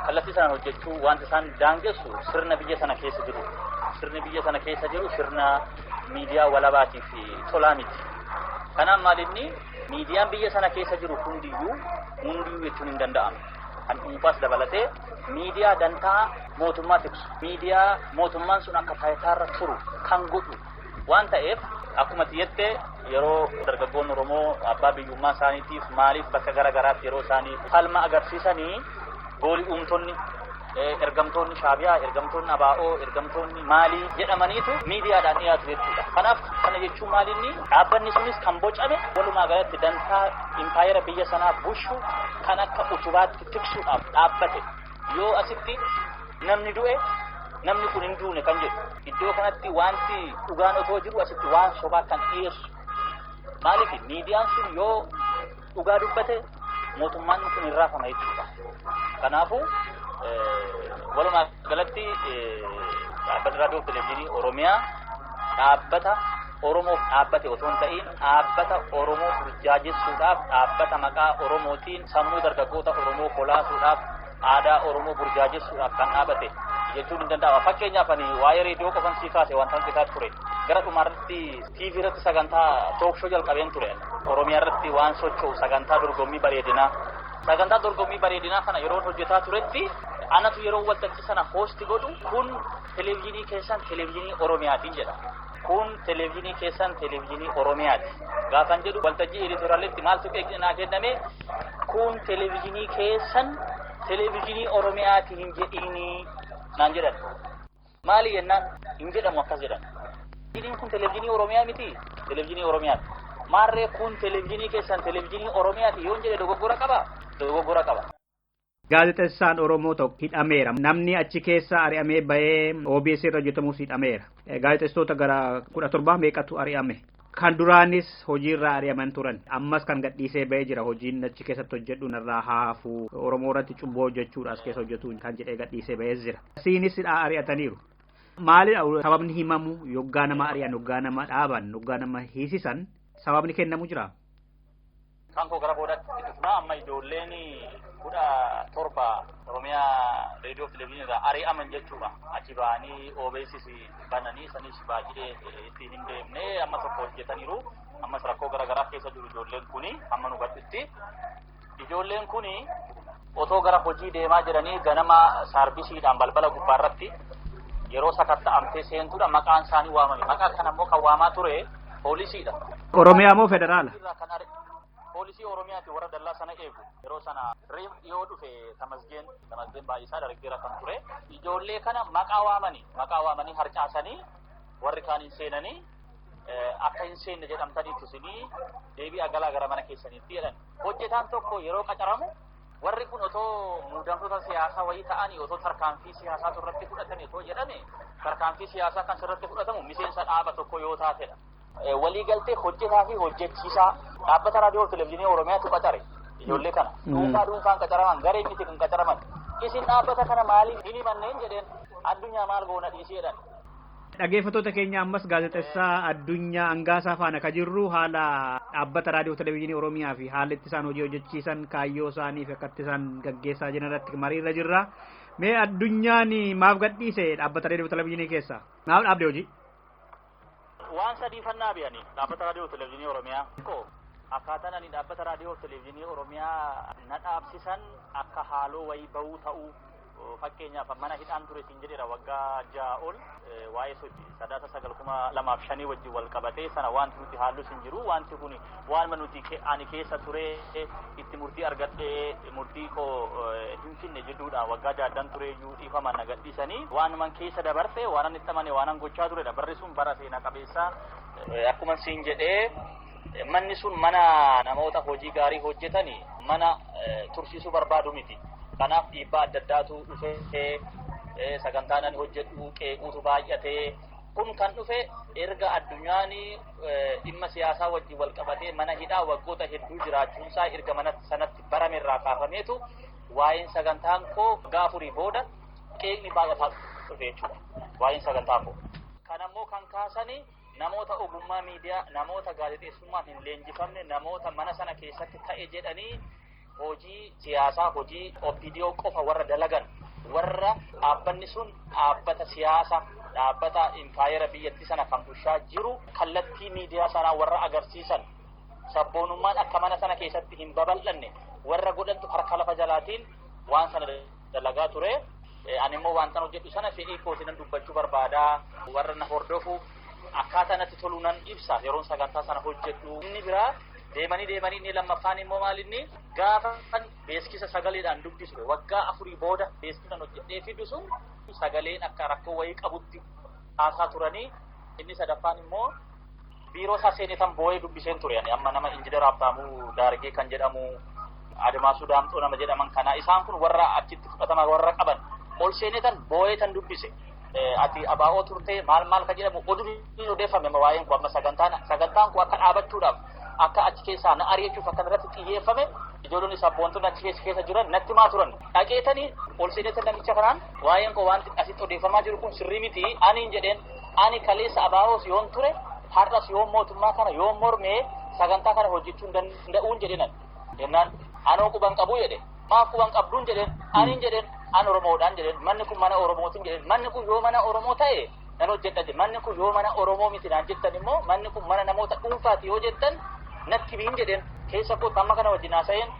kallattii sanaan hojjechuu wanti isaan daangessu sirna biyya sana keessa jiru. Sirni biyya sana keessa jiru sirna miidiyaa walabaatii fi tolaa miti. Kanaaf maalinni miidiyaan biyya sana keessa jiru hundiyyuu jechuun hin danda'amu. Kan dhuunfaas dabalatee miidiyaa dantaa mootummaa tiksu, miidiyaa mootummaan sun akka taayitaarra turu kan godhu waan ta'eef akkuma jette yeroo dargaggoonni Oromoo abbaa biyyummaa isaaniitiif maaliif bakka gara garaatti yeroo isaanii falma agarsiisanii goolii uumtonni ergamtoonni Shaabiyaa, ergamtoonni Abaa'oo, ergamtoonni maalii jedhamaniitu miidiyaadhaan dhiyaatu jechuudha. Kanaaf kana jechuun maalinni dhaabbanni sunis kan bocame walumaa galatti dantaa impaayera biyya sanaa bushu kan akka utubaatti tiksuudhaaf dhaabbate. Yoo asitti namni du'e namni kun hin duune kan jedhu iddoo kanatti wanti dhugaan otoo jiru asitti waan sobaa kan dhiyeessu. Maaliif miidiyaan sun yoo dhugaa dubbate mootummaan kun hin raafama jechuudha. Kanaafuu walumaa galatti dhaabbata raadiyoo fi televezyiinii Oromiyaa dhaabbata Oromoof dhaabbate otoo hin ta'in dhaabbata Oromoo burjaajessuudhaaf dhaabbata maqaa Oromootiin sammuu dargaggoota Oromoo kolaasuudhaaf aadaa Oromoo burjaajessuudhaaf kan dhaabbate jechuun hin danda'ama. Fakkeenyaaf ani waa'ee reediyoo qofan sii kaase wanta hanqisaa ture. Gara dhumaarratti TV irratti sagantaa tookshow jalqabeen ture. Oromiyaa irratti waan socho'u sagantaa dorgommii bareedinaa. Sagantaa dorgommii bareedinaa kana yeroo hojjetaa turetti anatu yeroo waltajjii sana hoosti godhu kun televezyiinii keessan televezyiinii Oromiyaatiin jedha. Kun televezyiinii keessan televezyiinii Oromiyaati. Gaafan jedhu waltajjii editoriyaalitti maaltu naa kenname kun televezyiinii keessan televezyiinii Oromiyaati hin jedhiinii naan jedhan. Maali jennaan hin jedhamu akkas jedhan. Televezyiiniin kun televezyiinii Oromiyaa miti televezyiinii Oromiyaati. Maarree kun televezyiinii keessan televezyiinii Oromiyaati yoon jedhe dogoggora qaba dogoggora qaba. Gaazexeessaan Oromoo tokko hidhameera. Namni achi keessa ari'amee bahee OBS irra hojjetamus hidhameera. Gaazexeessitoota gara 17 meeqatu ari'ame. Kan duraanis hojiirraa ari'aman turan. Ammas kan gadhiisee bahee jira hojiin achi keessatti hojjedhu narraa haafu Oromoo irratti cubbuu hojjechuudha as keessa hojjetu kan jedhee gadhiisee bahee jira. Siinis ari'ataniiru. Maalidha sababni himamu yoggaa nama ari'an yoggaa nama dhaaban yoggaa nama hiisisan sababni kennamu jira? Kan koo gara boodaatti dhufnaa amma ijoolleen 17 Oromiyaa reediyoo fi televezyiinii irraa ari'aman jechuudha. Achi ba'anii OBS bananii sanis baay'ee itti hin deemne amma tokko hojjetaniiru. Ammas rakkoo garaagaraa keessa jiru ijoolleen kuni amma nu gadhitti. Ijoolleen kuni otoo gara hojii deemaa jiranii ganama saarbisiidhaan balbala gubbaarratti yeroo sakatta'amtee seentuudha maqaan isaanii waamame. Maqaa kana immoo kan waamaa ture poolisiidha. Oromiyaa moo federaala? Poolisii Oromiyaati warra dallaa sana eegu yeroo sana reef dhiyoo dhufe Tamasgeen Baay'isaa dargaggeera kan ture ijoollee kana maqaa waamanii harcaasanii warri kaan hin seenanii akka hin seenne jedhamtaniitu isinii deebi'aa galaa gara mana keessaniitti jedhan. Hojjetaan tokko yeroo qacaramu warri kun otoo muudamtoota siyaasaa wayii ta'anii otoo tarkaanfii siyaasaa irratti fudhatanii otoo jedhame tarkaanfii siyaasaa kan sirratti fudhatamu miseensa dhaaba tokko yoo taatedha. Waliigaltee hojjetaa fi hojjechiisaa dhaabbata raadiyoo fi televezyiinii Oromiyaatu qacare ijoollee kana dhuunfaa dhuunfaan qacaraman garee miti kan qacaraman isin dhaabbata kana maaliif hin himanneen jedheen addunyaa maal goona dhiisii jedhan. Dhaggeeffattoota keenya ammas gaazexeessaa Addunyaa Angaasaa faana kan jirru haala dhaabbata raadiyoo televezyiinii Oromiyaa fi haala itti isaan hojii hojjechiisan kaayyoo isaanii fi akkatti isaan gaggeessaa jiran irratti mariirra jirra. Mee addunyaan maaf gadhiise dhaabbata raadiyoo televezyiinii keessa? Maaf dhaabde hojii? Waan sadiifannaa biyani dhaabbata raadiyoo televezyiinii Oromiyaa. Akkaataan ani dhaabbata raadiyoo televezyiinii Oromiyaa na dhaabsisan akka haaloo wayii bahuu ta'uu fakkeenyaaf mana hidhaan ture siin jedheera waggaa 6 ol waa'ee sadaasa 9 2005 wajjin wal qabatee sana wanti nuti haallu siin jiru wanti kun waanuma nuti ani keessa ture itti murtii argadhee murtii koo hin finne jedhuudha waggaa 6 ture iyyuu dhiifama na gadhiisanii waanuman keessa dabarse waanan itti amane waanan gochaa turedha barri sun bara seenaa qabeessa akkuma siin jedhee manni sun mana namoota hojii gaarii hojjetanii mana tursiisuu barbaadu miti. Kanaaf dhiibbaa adda addaatu dhufee Sagantaan ani hojjedhu qeequutu baay'atee. Kun kan dhufe erga addunyaan dhimma siyaasaa wajjin wal qabatee mana hidhaa waggoota hedduu jiraachuunsaa erga mana sanatti baramerraa kaafameetu waa'een sagantaan koo waggaa 4 booda qeeqni baay'ataa dhufe jechuudha. Waa'een sagantaa koo. Kanammoo kan kaasanii namoota ogummaa miidiyaa, namoota gaazexeessummaan hin leenjifamne, namoota mana sana keessatti ta'e jedhanii hojii siyaasaa, hojii OPDO qofa warra dalagan, warra dhaabbanni sun dhaabbata siyaasaa, dhaabbata impaayera biyyattii sana kan bulchaa jiru kallattii miidiyaa sanaa warra agarsiisan, sabboonummaan akka mana sana keessatti hin babal'anne warra godhantu harka lafa jalaatiin waan sana dalagaa ture. Ani immoo waan sana hojjedhu sana fedhii kootiin dubbachuu barbaadaa, warra na hordofu akkaataa natti tolu nan ibsa yeroon sagantaa sana hojjedhu. Inni biraa deemanii inni lammaffaan immoo maal inni gaafan beeksisa sagaleedhaan dubbisu waggaa 4 booda beeksisa hojjedhee fidu sun sagaleen akka rakkoo wayii qabutti haasaa turanii. Inni sadaffaan immoo biiroo isaa seenetan boo'ee dubbiseen ture. Ani amma nama Injiinar Habtaamuu Daargee kan jedhamu, Admaasuu Daamxoo nama jedhaman kana, isaan kun warra achitti fudhatama warra qaban ol seenetan boo'ee tan dubbise. Ati abaa'oo turte maal maal kan jedhamu oduun odeeffame amma waa'een kun amma sagantaan kun akka dhaabachuudhaaf akka achi keessaa na ari'achuuf akka irratti xiyyeeffame ijoolleen sabboontonni achi keessa jiran natti maa turan. Dhaqeetanii ol seenetan namicha kanaan waa'een koo wanti asitti odeeffamaa jiru kun sirrii miti aniin jedheen, ani kaleessa abaa'oos yoon ture har'as yoon mootummaa kana yoon mormee sagantaa kana hojjechuu hin danda'uun jedheenan. Jennaan anoo quban qabuu jedhe. Maaf quban qabduun jedheen, aniin jedheen an Oromoodhaan jedheen, manni kun mana Oromootiin jedheen, manni kun yoo mana Oromoo ta'e nan hojjedha jedhe, manni kun yoo mana Oromoo miti naan jettan immoo manni kun mana namoota dhuunfaati yoo jettan natti biin jedheen. Keessa koo amma kana wajjin haasa'een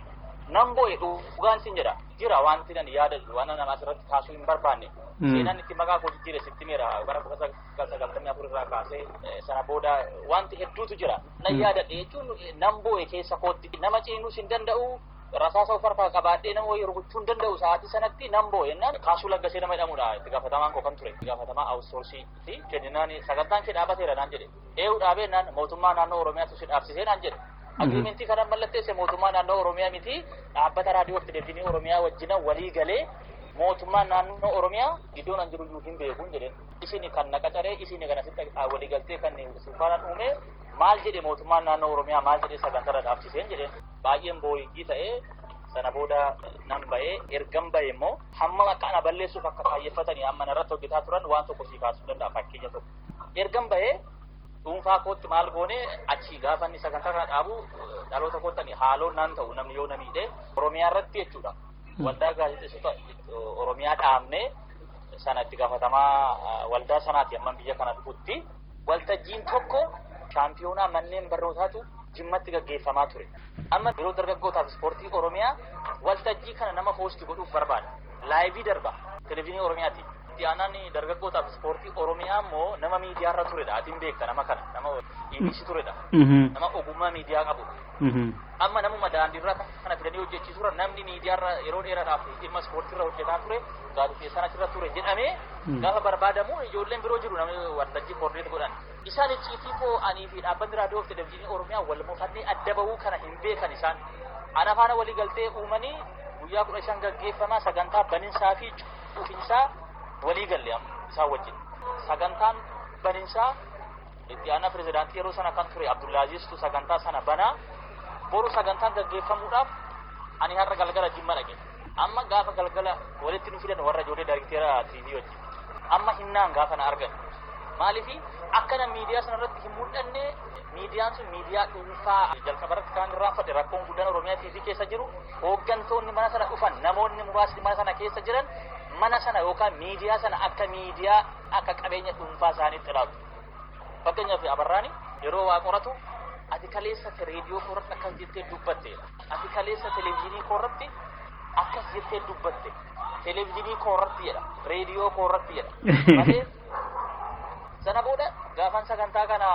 nan boo'e dhugaan sin jedha. Jira wanti nan yaadadhu waan nama asirratti kaasuu hin barbaanne. Seenaan itti maqaa koo jijjiire sitti meera bara 1994 irraa kaasee sana booda wanti hedduutu jira. Nan yaadadhe jechuun nan boo'e keessa kootti, nama ceenuus hin danda'u, rasaasa of harkaa qabaadhee nama wayii rukuchuu hin danda'u sa'aatii sanatti nan boo'e. Jennaan Kaasuu Laggasee nama jedhamudha itti gaafatamaan koo kan ture, itti gaafatamaa awusoorsiiti. Jennaan sagantaan kee dhaabateera naan jedhe. Eeyyuu dhaabee naan mootummaa naannoo Oromiyaatu si dhaabsisee naan jedhe. Agriimentii kana mallatteesse mootummaa naannoo Oromiyaa miti, dhaabbata raadiyoo fi televezyiinii Oromiyaa wajjin walii galee mootummaa naannoo Oromiyaa iddoon an jiru iyyuu hin beekuun jedheen. Isin kan na qacaree, isin kan asitti walii galtee kan sulfaanaan uume maal jedhe mootummaan naannoo Oromiyaa maal jedhee sagantaa dhaabsiseen jedheen. Baay'een boo'iggii ta'ee sana booda nan ba'ee. Ergan ba'e immoo hamma akka ana balleessuuf akka kaayyeffatanii amma narratti hojjetaa turan waan tokko sii kaasuu danda'a fakkeenya tokko. Ergan ba'ee dhuunfaa kootti maal goone achi gaafa inni sagantaa kana dhaabu dhaloota kootti haaloon naan ta'u namni yoo na miidhe Oromiyaa irratti jechuudha. Waldaa gaazexeessota Oromiyaa dhaabnee sana itti gaafatamaa waldaa sanaati amma biyya kana dhufutti. Waltajjiin tokko shaampiyoonaa manneen barnootaatu Jimmatti gaggeeffamaa ture. Amma yeroo dargaggootaaf ispoortii Oromiyaa waltajjii kana nama hoosti godhuuf barbaada. Laayivii darba televezyiinii Oromiyaati. Itti aanaan dargaggootaaf ispoortii Oromiyaa immoo nama miidiyaarra turedha. Ati hin beekta nama kana, nama EBC turedha. Nama ogummaa miidiyaa qabudha. Amma namuma daandiirra kana fidanii hojjechiisuura namni miidiyaarra yeroo dheeraadhaaf dhimma ispoortiirra hojjetaa ture, gaazexeessaan achirra ture jedhamee gaafa barbaadamu ijoolleen biroo jiru namni waltajjii koordineet godhan. Isaan icciitii koo anii fi dhaabbanni raadiyoo fi televezyiinii Oromiyaa wal mufannee adda bahuu kana hin beekan isaan. Ana faana walii galtee uumanii guyyaa 15 gaggeeffamaa sagantaa baninsaa fi cufinsaa walii galle isaan wajjin. Sagantaan baninsaa itti aanaa pirezidaantii yeroo sana kan ture Abdullaazistu sagantaa sana banaa. Boru sagantaan gaggeeffamuudhaaf ani har'a galgala Jimma dhaqe. Amma gaafa galgala walitti nu fidan warra ijoollee daayirikteera TV wajjin. Amma hinnaan gaafa na argan. Maaliif akkana miidiyaa sanarratti hin mul'anne, miidiyaan sun miidiyaa dhuunfaa jalqabarratti kan irraanfate rakkoon guddaan Oromiyaa TV keessa jiru hooggantoonni mana sana dhufan namoonni muraasni mana sana keessa jiran mana sana yookaan miidiyaa sana akka miidiyaa akka qabeenya dhuunfaa isaaniitti ilaalu. Fakkeenyaaf Abarraani yeroo waa qoratu ati kaleessa reediyoo koorratti akkas jettee dubbatte, ati kaleessa televezyiinii koorratti akkas jettee dubbatte, televezyiinii koorratti jedha, reediyoo koorratti jedha. Malee sana booda gaafan sagantaa kana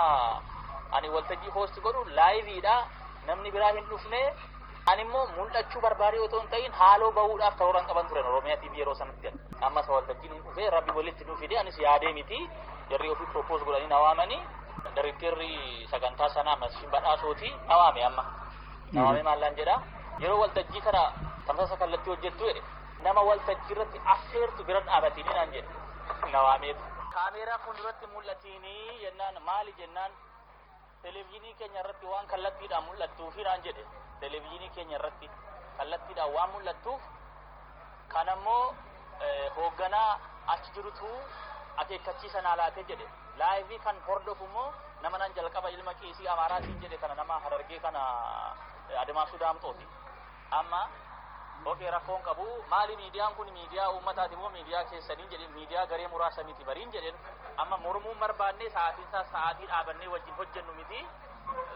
ani waltajjii hoosti godhu laayiviidha, namni biraa hin dhufne, ani immoo mul'achuu barbaadee otoo hin ta'in haaloo bahuudhaaf karooran qaban turan Oromiyaa TV yeroo sanatti. Amma isa waltajjiin hin dhufee rabbi walitti nu fide, anis yaadee miti, jarri ofii propose godhanii na waamanii. Dargaggeerri sagantaa sanaa Masfin Badhaasooti na waame amma. Na waame maallaan jedha, yeroo waltajjii kana tamsaasa kallattii hojjettu jedhe. Nama waltajjii irratti affeertu bira dhaabatini naan jedhe. Na waameetu. Kaameeraa fuulduratti mul'atiinii jennaan maali jennaan televezyiinii keenya irratti waan kallattiidhaan mul'attuufi naan jedhe. Televezyiinii keenya irratti kallattiidhaan waan mul'attuuf kan ammoo hoogganaa achi jirutu akeekkachiisa naa laatee jedhe. Laayivii kan hordofu immoo nama nan jalqaba ilma qiisii Amaaraatiin jedhe kana nama Harargee kana Adamaasuu Daamxooti. Amma okee rakkoon qabu maali miidiyaan kun miidiyaa uummataati moo miidiyaa keessanii jedheen miidiyaa garee muraasa miti bariin jedheen amma mormuun barbaannee sa'aatiin isaa sa'aatii dhaabannee wajjin hojjennu miti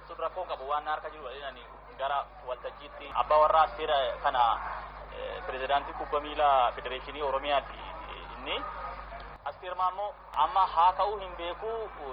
sun rakkoon qabu waan harka jiru ani gara waltajjiitti abbaa warraa Asteer kana pirezidaantii kubbaa miilaa federeeshinii Oromiyaati inni. Asteer Maammoo amma haa ka'uu hin beeku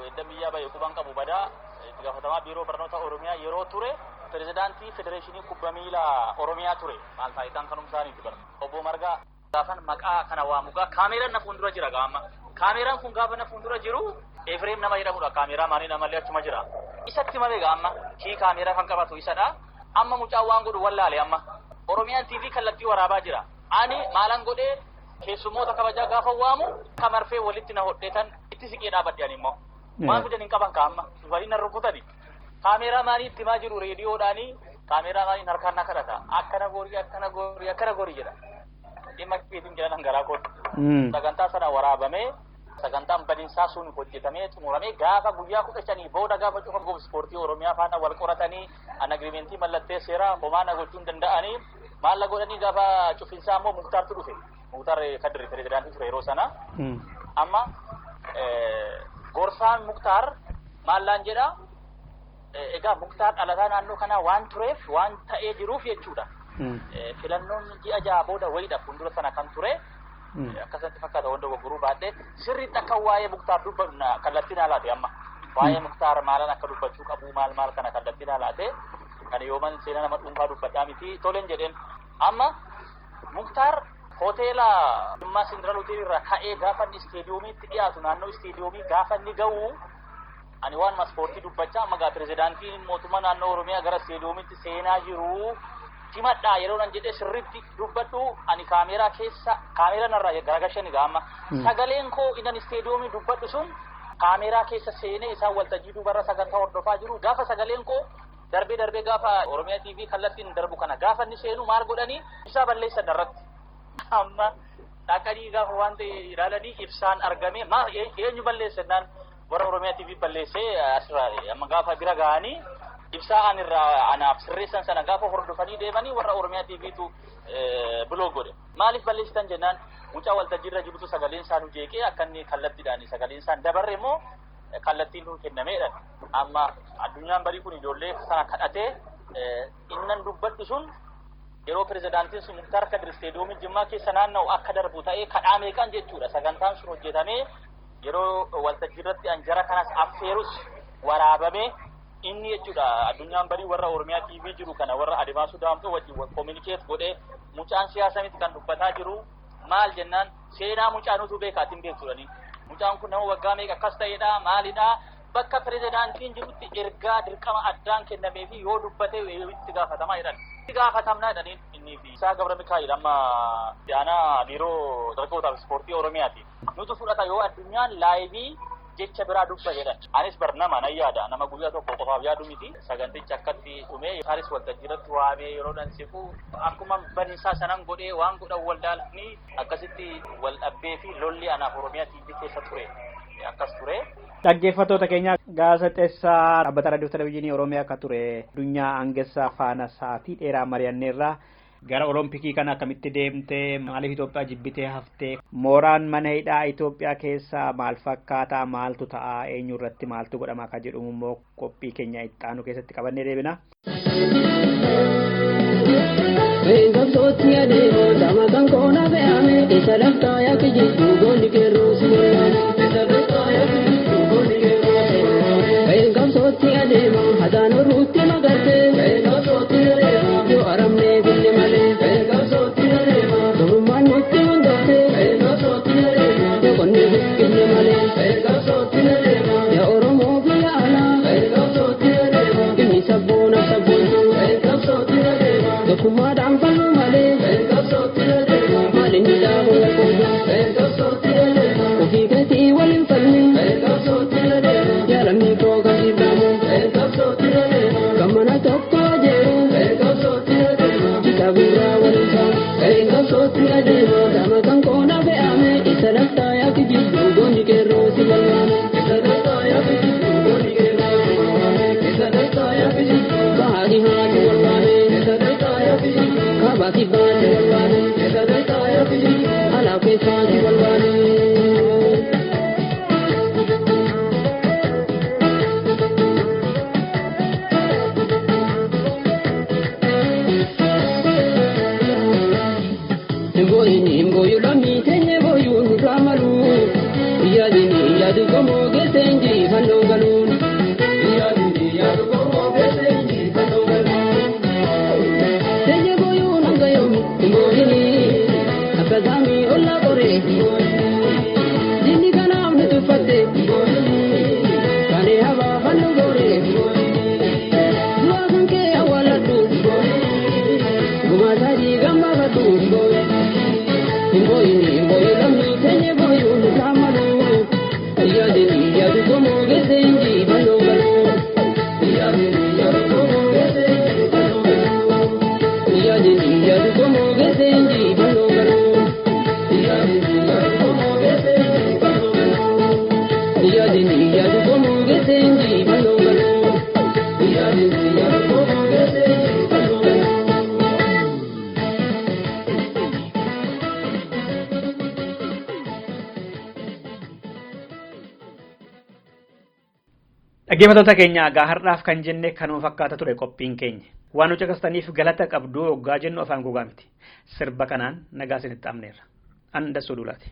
edda biyyaa bahe quban qabu badaa itti gaafatamaa biiroo barnoota Oromiyaa yeroo ture pirezidaantii federeeshinii kubbaa miilaa Oromiyaa ture maal faayidaan kanumsaaniiti bara. Obbo Margaa gaafan maqaa kana waamugaa kaameeraan na fuuldura jira gaama. Kaameeraan kun gaafa na fuuldura jiru Efreem nama jedhamudha kaameeraa maanii namallee achuma jira. Isatti malee gaama kii kaameeraa kan qabatu isadha. Amma mucaan waan godhu wallaale amma. Oromiyaan TV kallattii waraabaa jira. Ani maalan godhee keessummoota kabajaa gaafa waamu kamarfee walitti na hodheetan itti siqee dhaabadhe ani immoo. Waan fidan hin qaban kaa'amma. Dhufanii na rukutani. Kaameeraa maanii itti himaa jiru reediyoodhaanii kaameeraa maaniin harkaan na kadhata. Akkana gorii akkana gorii akkana gorii jedha. Dhimma keetiin jedhan garaa kooti. Sagantaa sana waraabamee sagantaan badinsaa sun hojjetamee xumuramee gaafa guyyaa 15 booda gaafa cufa gob ispoortii Oromiyaa faana wal qoratanii an agriimentii mallattee seeraa homaa na gochuu hin danda'anii maalla godhanii gaafa cufinsaa immoo Muktaartu dhufe. Muktaar Kadri pirezidaantii ture yeroo sana. Amma gorsaan Muktaar maallaan jedha egaa Muktaar dhalataa naannoo kanaa waan tureef waan ta'ee jiruuf jechuudha. Filannoon ji'a 6 booda wayiidha fuuldura sana kan ture. Akkasumatti fakkaata wanta gurguruu baadhee sirriitti akka waa'ee Muktaar dubbatu kallattii naa laate amma. Waa'ee Muktaar maalan akka dubbachuu qabu maal maal kana kallattii naa laate kan yooman seenaa nama dhuunfaa dubbadhaa miti toleen jedheen. Amma Muktaar hoteela Jimmaa Sindiraal Hotel irraa ka'ee gaafa inni isteediyoomiitti dhiyaatu naannoo isteediyoomii gaafa inni ga'u ani waan ispoortii dubbachaa amma gaa pirezidaantiin mootummaa naannoo Oromiyaa gara isteediyoomiitti seenaa jiru himadhaa yeroo nan jedhee sirriitti dubbadhu ani kaameeraa keessa kaameeraa narraa garagashani gaama sagaleen koo innan isteediyoomii dubbadhu sun kaameeraa keessa seenee isaan waltajjii duubarra sagantaa hordofaa jiru gaafa sagaleen koo darbee darbee gaafa Oromiyaa TV kallattiin darbu kana gaafa inni seenu maal godhanii ibsaa balleessan irratti. Amma dhaqanii gaafa waan ta'e ilaalanii ibsaan argame maa eenyu balleessannaan warra Oromiyaa TV balleessee asirraa amma gaafa bira ga'anii ibsaa an irraa anaaf sirreessan sana gaafa hordofanii deemanii warra Oromiyaa TVtu biloo godhe. Maaliif balleessitan jennaan mucaa waltajjiirra jirutu sagaleen isaa nu jeeqee akka inni kallattiidhaan sagaleen isaan dabarre immoo kallattiin nu kennameedha. Amma addunyaan barii kun ijoollee sana kadhatee innan dubbadhu sun yeroo pirezidaantiin sun Muktaar Kadir isteediyoomii Jimmaa keessa naanna'u akka darbu ta'ee kadhaa meeqaan jechuudha. Sagantaan sun hojjetamee yeroo waltajjii irratti anjara kanas affeerus waraabamee inni jechuudha addunyaan barii warra Oromiyaa TV jiru kana warra Adimaasuu Daamtoo wajjin kominikeet godhee mucaan siyaasa miti kan dubbataa jiru maal jennaan seenaa mucaa nutu beekaatiin beektuudhani. Mucaan kun nama waggaa meeqa akkas ta'edha maalidha bakka pirezidaantiin jirutti ergaa dirqama addaan kennamee fi yoo dubbate itti gaafatamaa jedhan. Itti gaafatamnaa jedhaniin inni fi isaa Gabra Mikaa'el amma aanaa biiroo dargaggootaaf ispoortii Oromiyaati. Nutu fudhata yoo addunyaan laayivii jecha biraa dubba jedhan. Anis bar nama nan yaada nama guyyaa tokko qofaaf yaadu miti. Sagantichi akkatti dhumee isaanis waltajjii irratti waamee yeroo dan siqu akkuma banisaa sanan godhee waan godhan waldaalanii akkasitti wal dhabbee fi lolli anaaf Oromiyaa TV keessa ture akkas ture. Dhaggeeffattoota keenya gaazexeessaa dhaabbata raadiyoo televezyiinii Oromiyaa akka ture Addunyaa Aangessaa faana sa'aatii dheeraa mari'anneerra gara Olompikii kana akkamitti deemtee maaliif Itoophiyaa jibbitee haftee mooraan mana hidhaa Itoophiyaa keessaa maal fakkaataa maaltu ta'a eenyu irratti maaltu godhama akka jedhamu immoo qophii keenya itti aanu keessatti qabannee deebina. Qabsootti adeemu dama kan koona fe'ame isa laftaa yakki jiddu goonni keerroo si mormaame. Isa laftaa yakki jiddu goonni keerroo si mormaame. Qabsootti adeemu hataan oruutti magarte. Qabsootti adeemu yoo aramnee bille malee. Qabsootti adeemu gabrummaan nutti hundoofte. Qabsootti adeemu yoo qonni buqqifne malee. Qabsootti adeemu yaa Oromoo biyya alaa. Qabsootti adeemu inni sabboona sabboontu. Qabsootti adeemu tokkummaadhaan falmu malee. Qabsootti adeemu. Qabsootti adeema gama kan koona fe'ame isa laftaa yaaki jibbu goonni qeerroo si walwaame. Isa laftaa yaaki jibbu goonni qeerroo si walwaame. Isa laftaa yaaki jibbu bahaati haati walwaame. Isa laftaa yaaki jibbu kaabaa kibbaati walwaame. Isa laftaa yaaki jibbu alaa keessaati walwaame. Dhaggeeffattoota keenya egaa har'aaf kan jenne kanuma fakkaata ture qophiin keenya. Waan nu caqastaniif galata qabdu hoggaa jennu afaan gogaa miti. Sirba kanaan nagaa isinitti amneerra. An Dassuu Duulaati.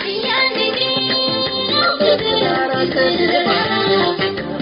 Ayyaanni Thank you.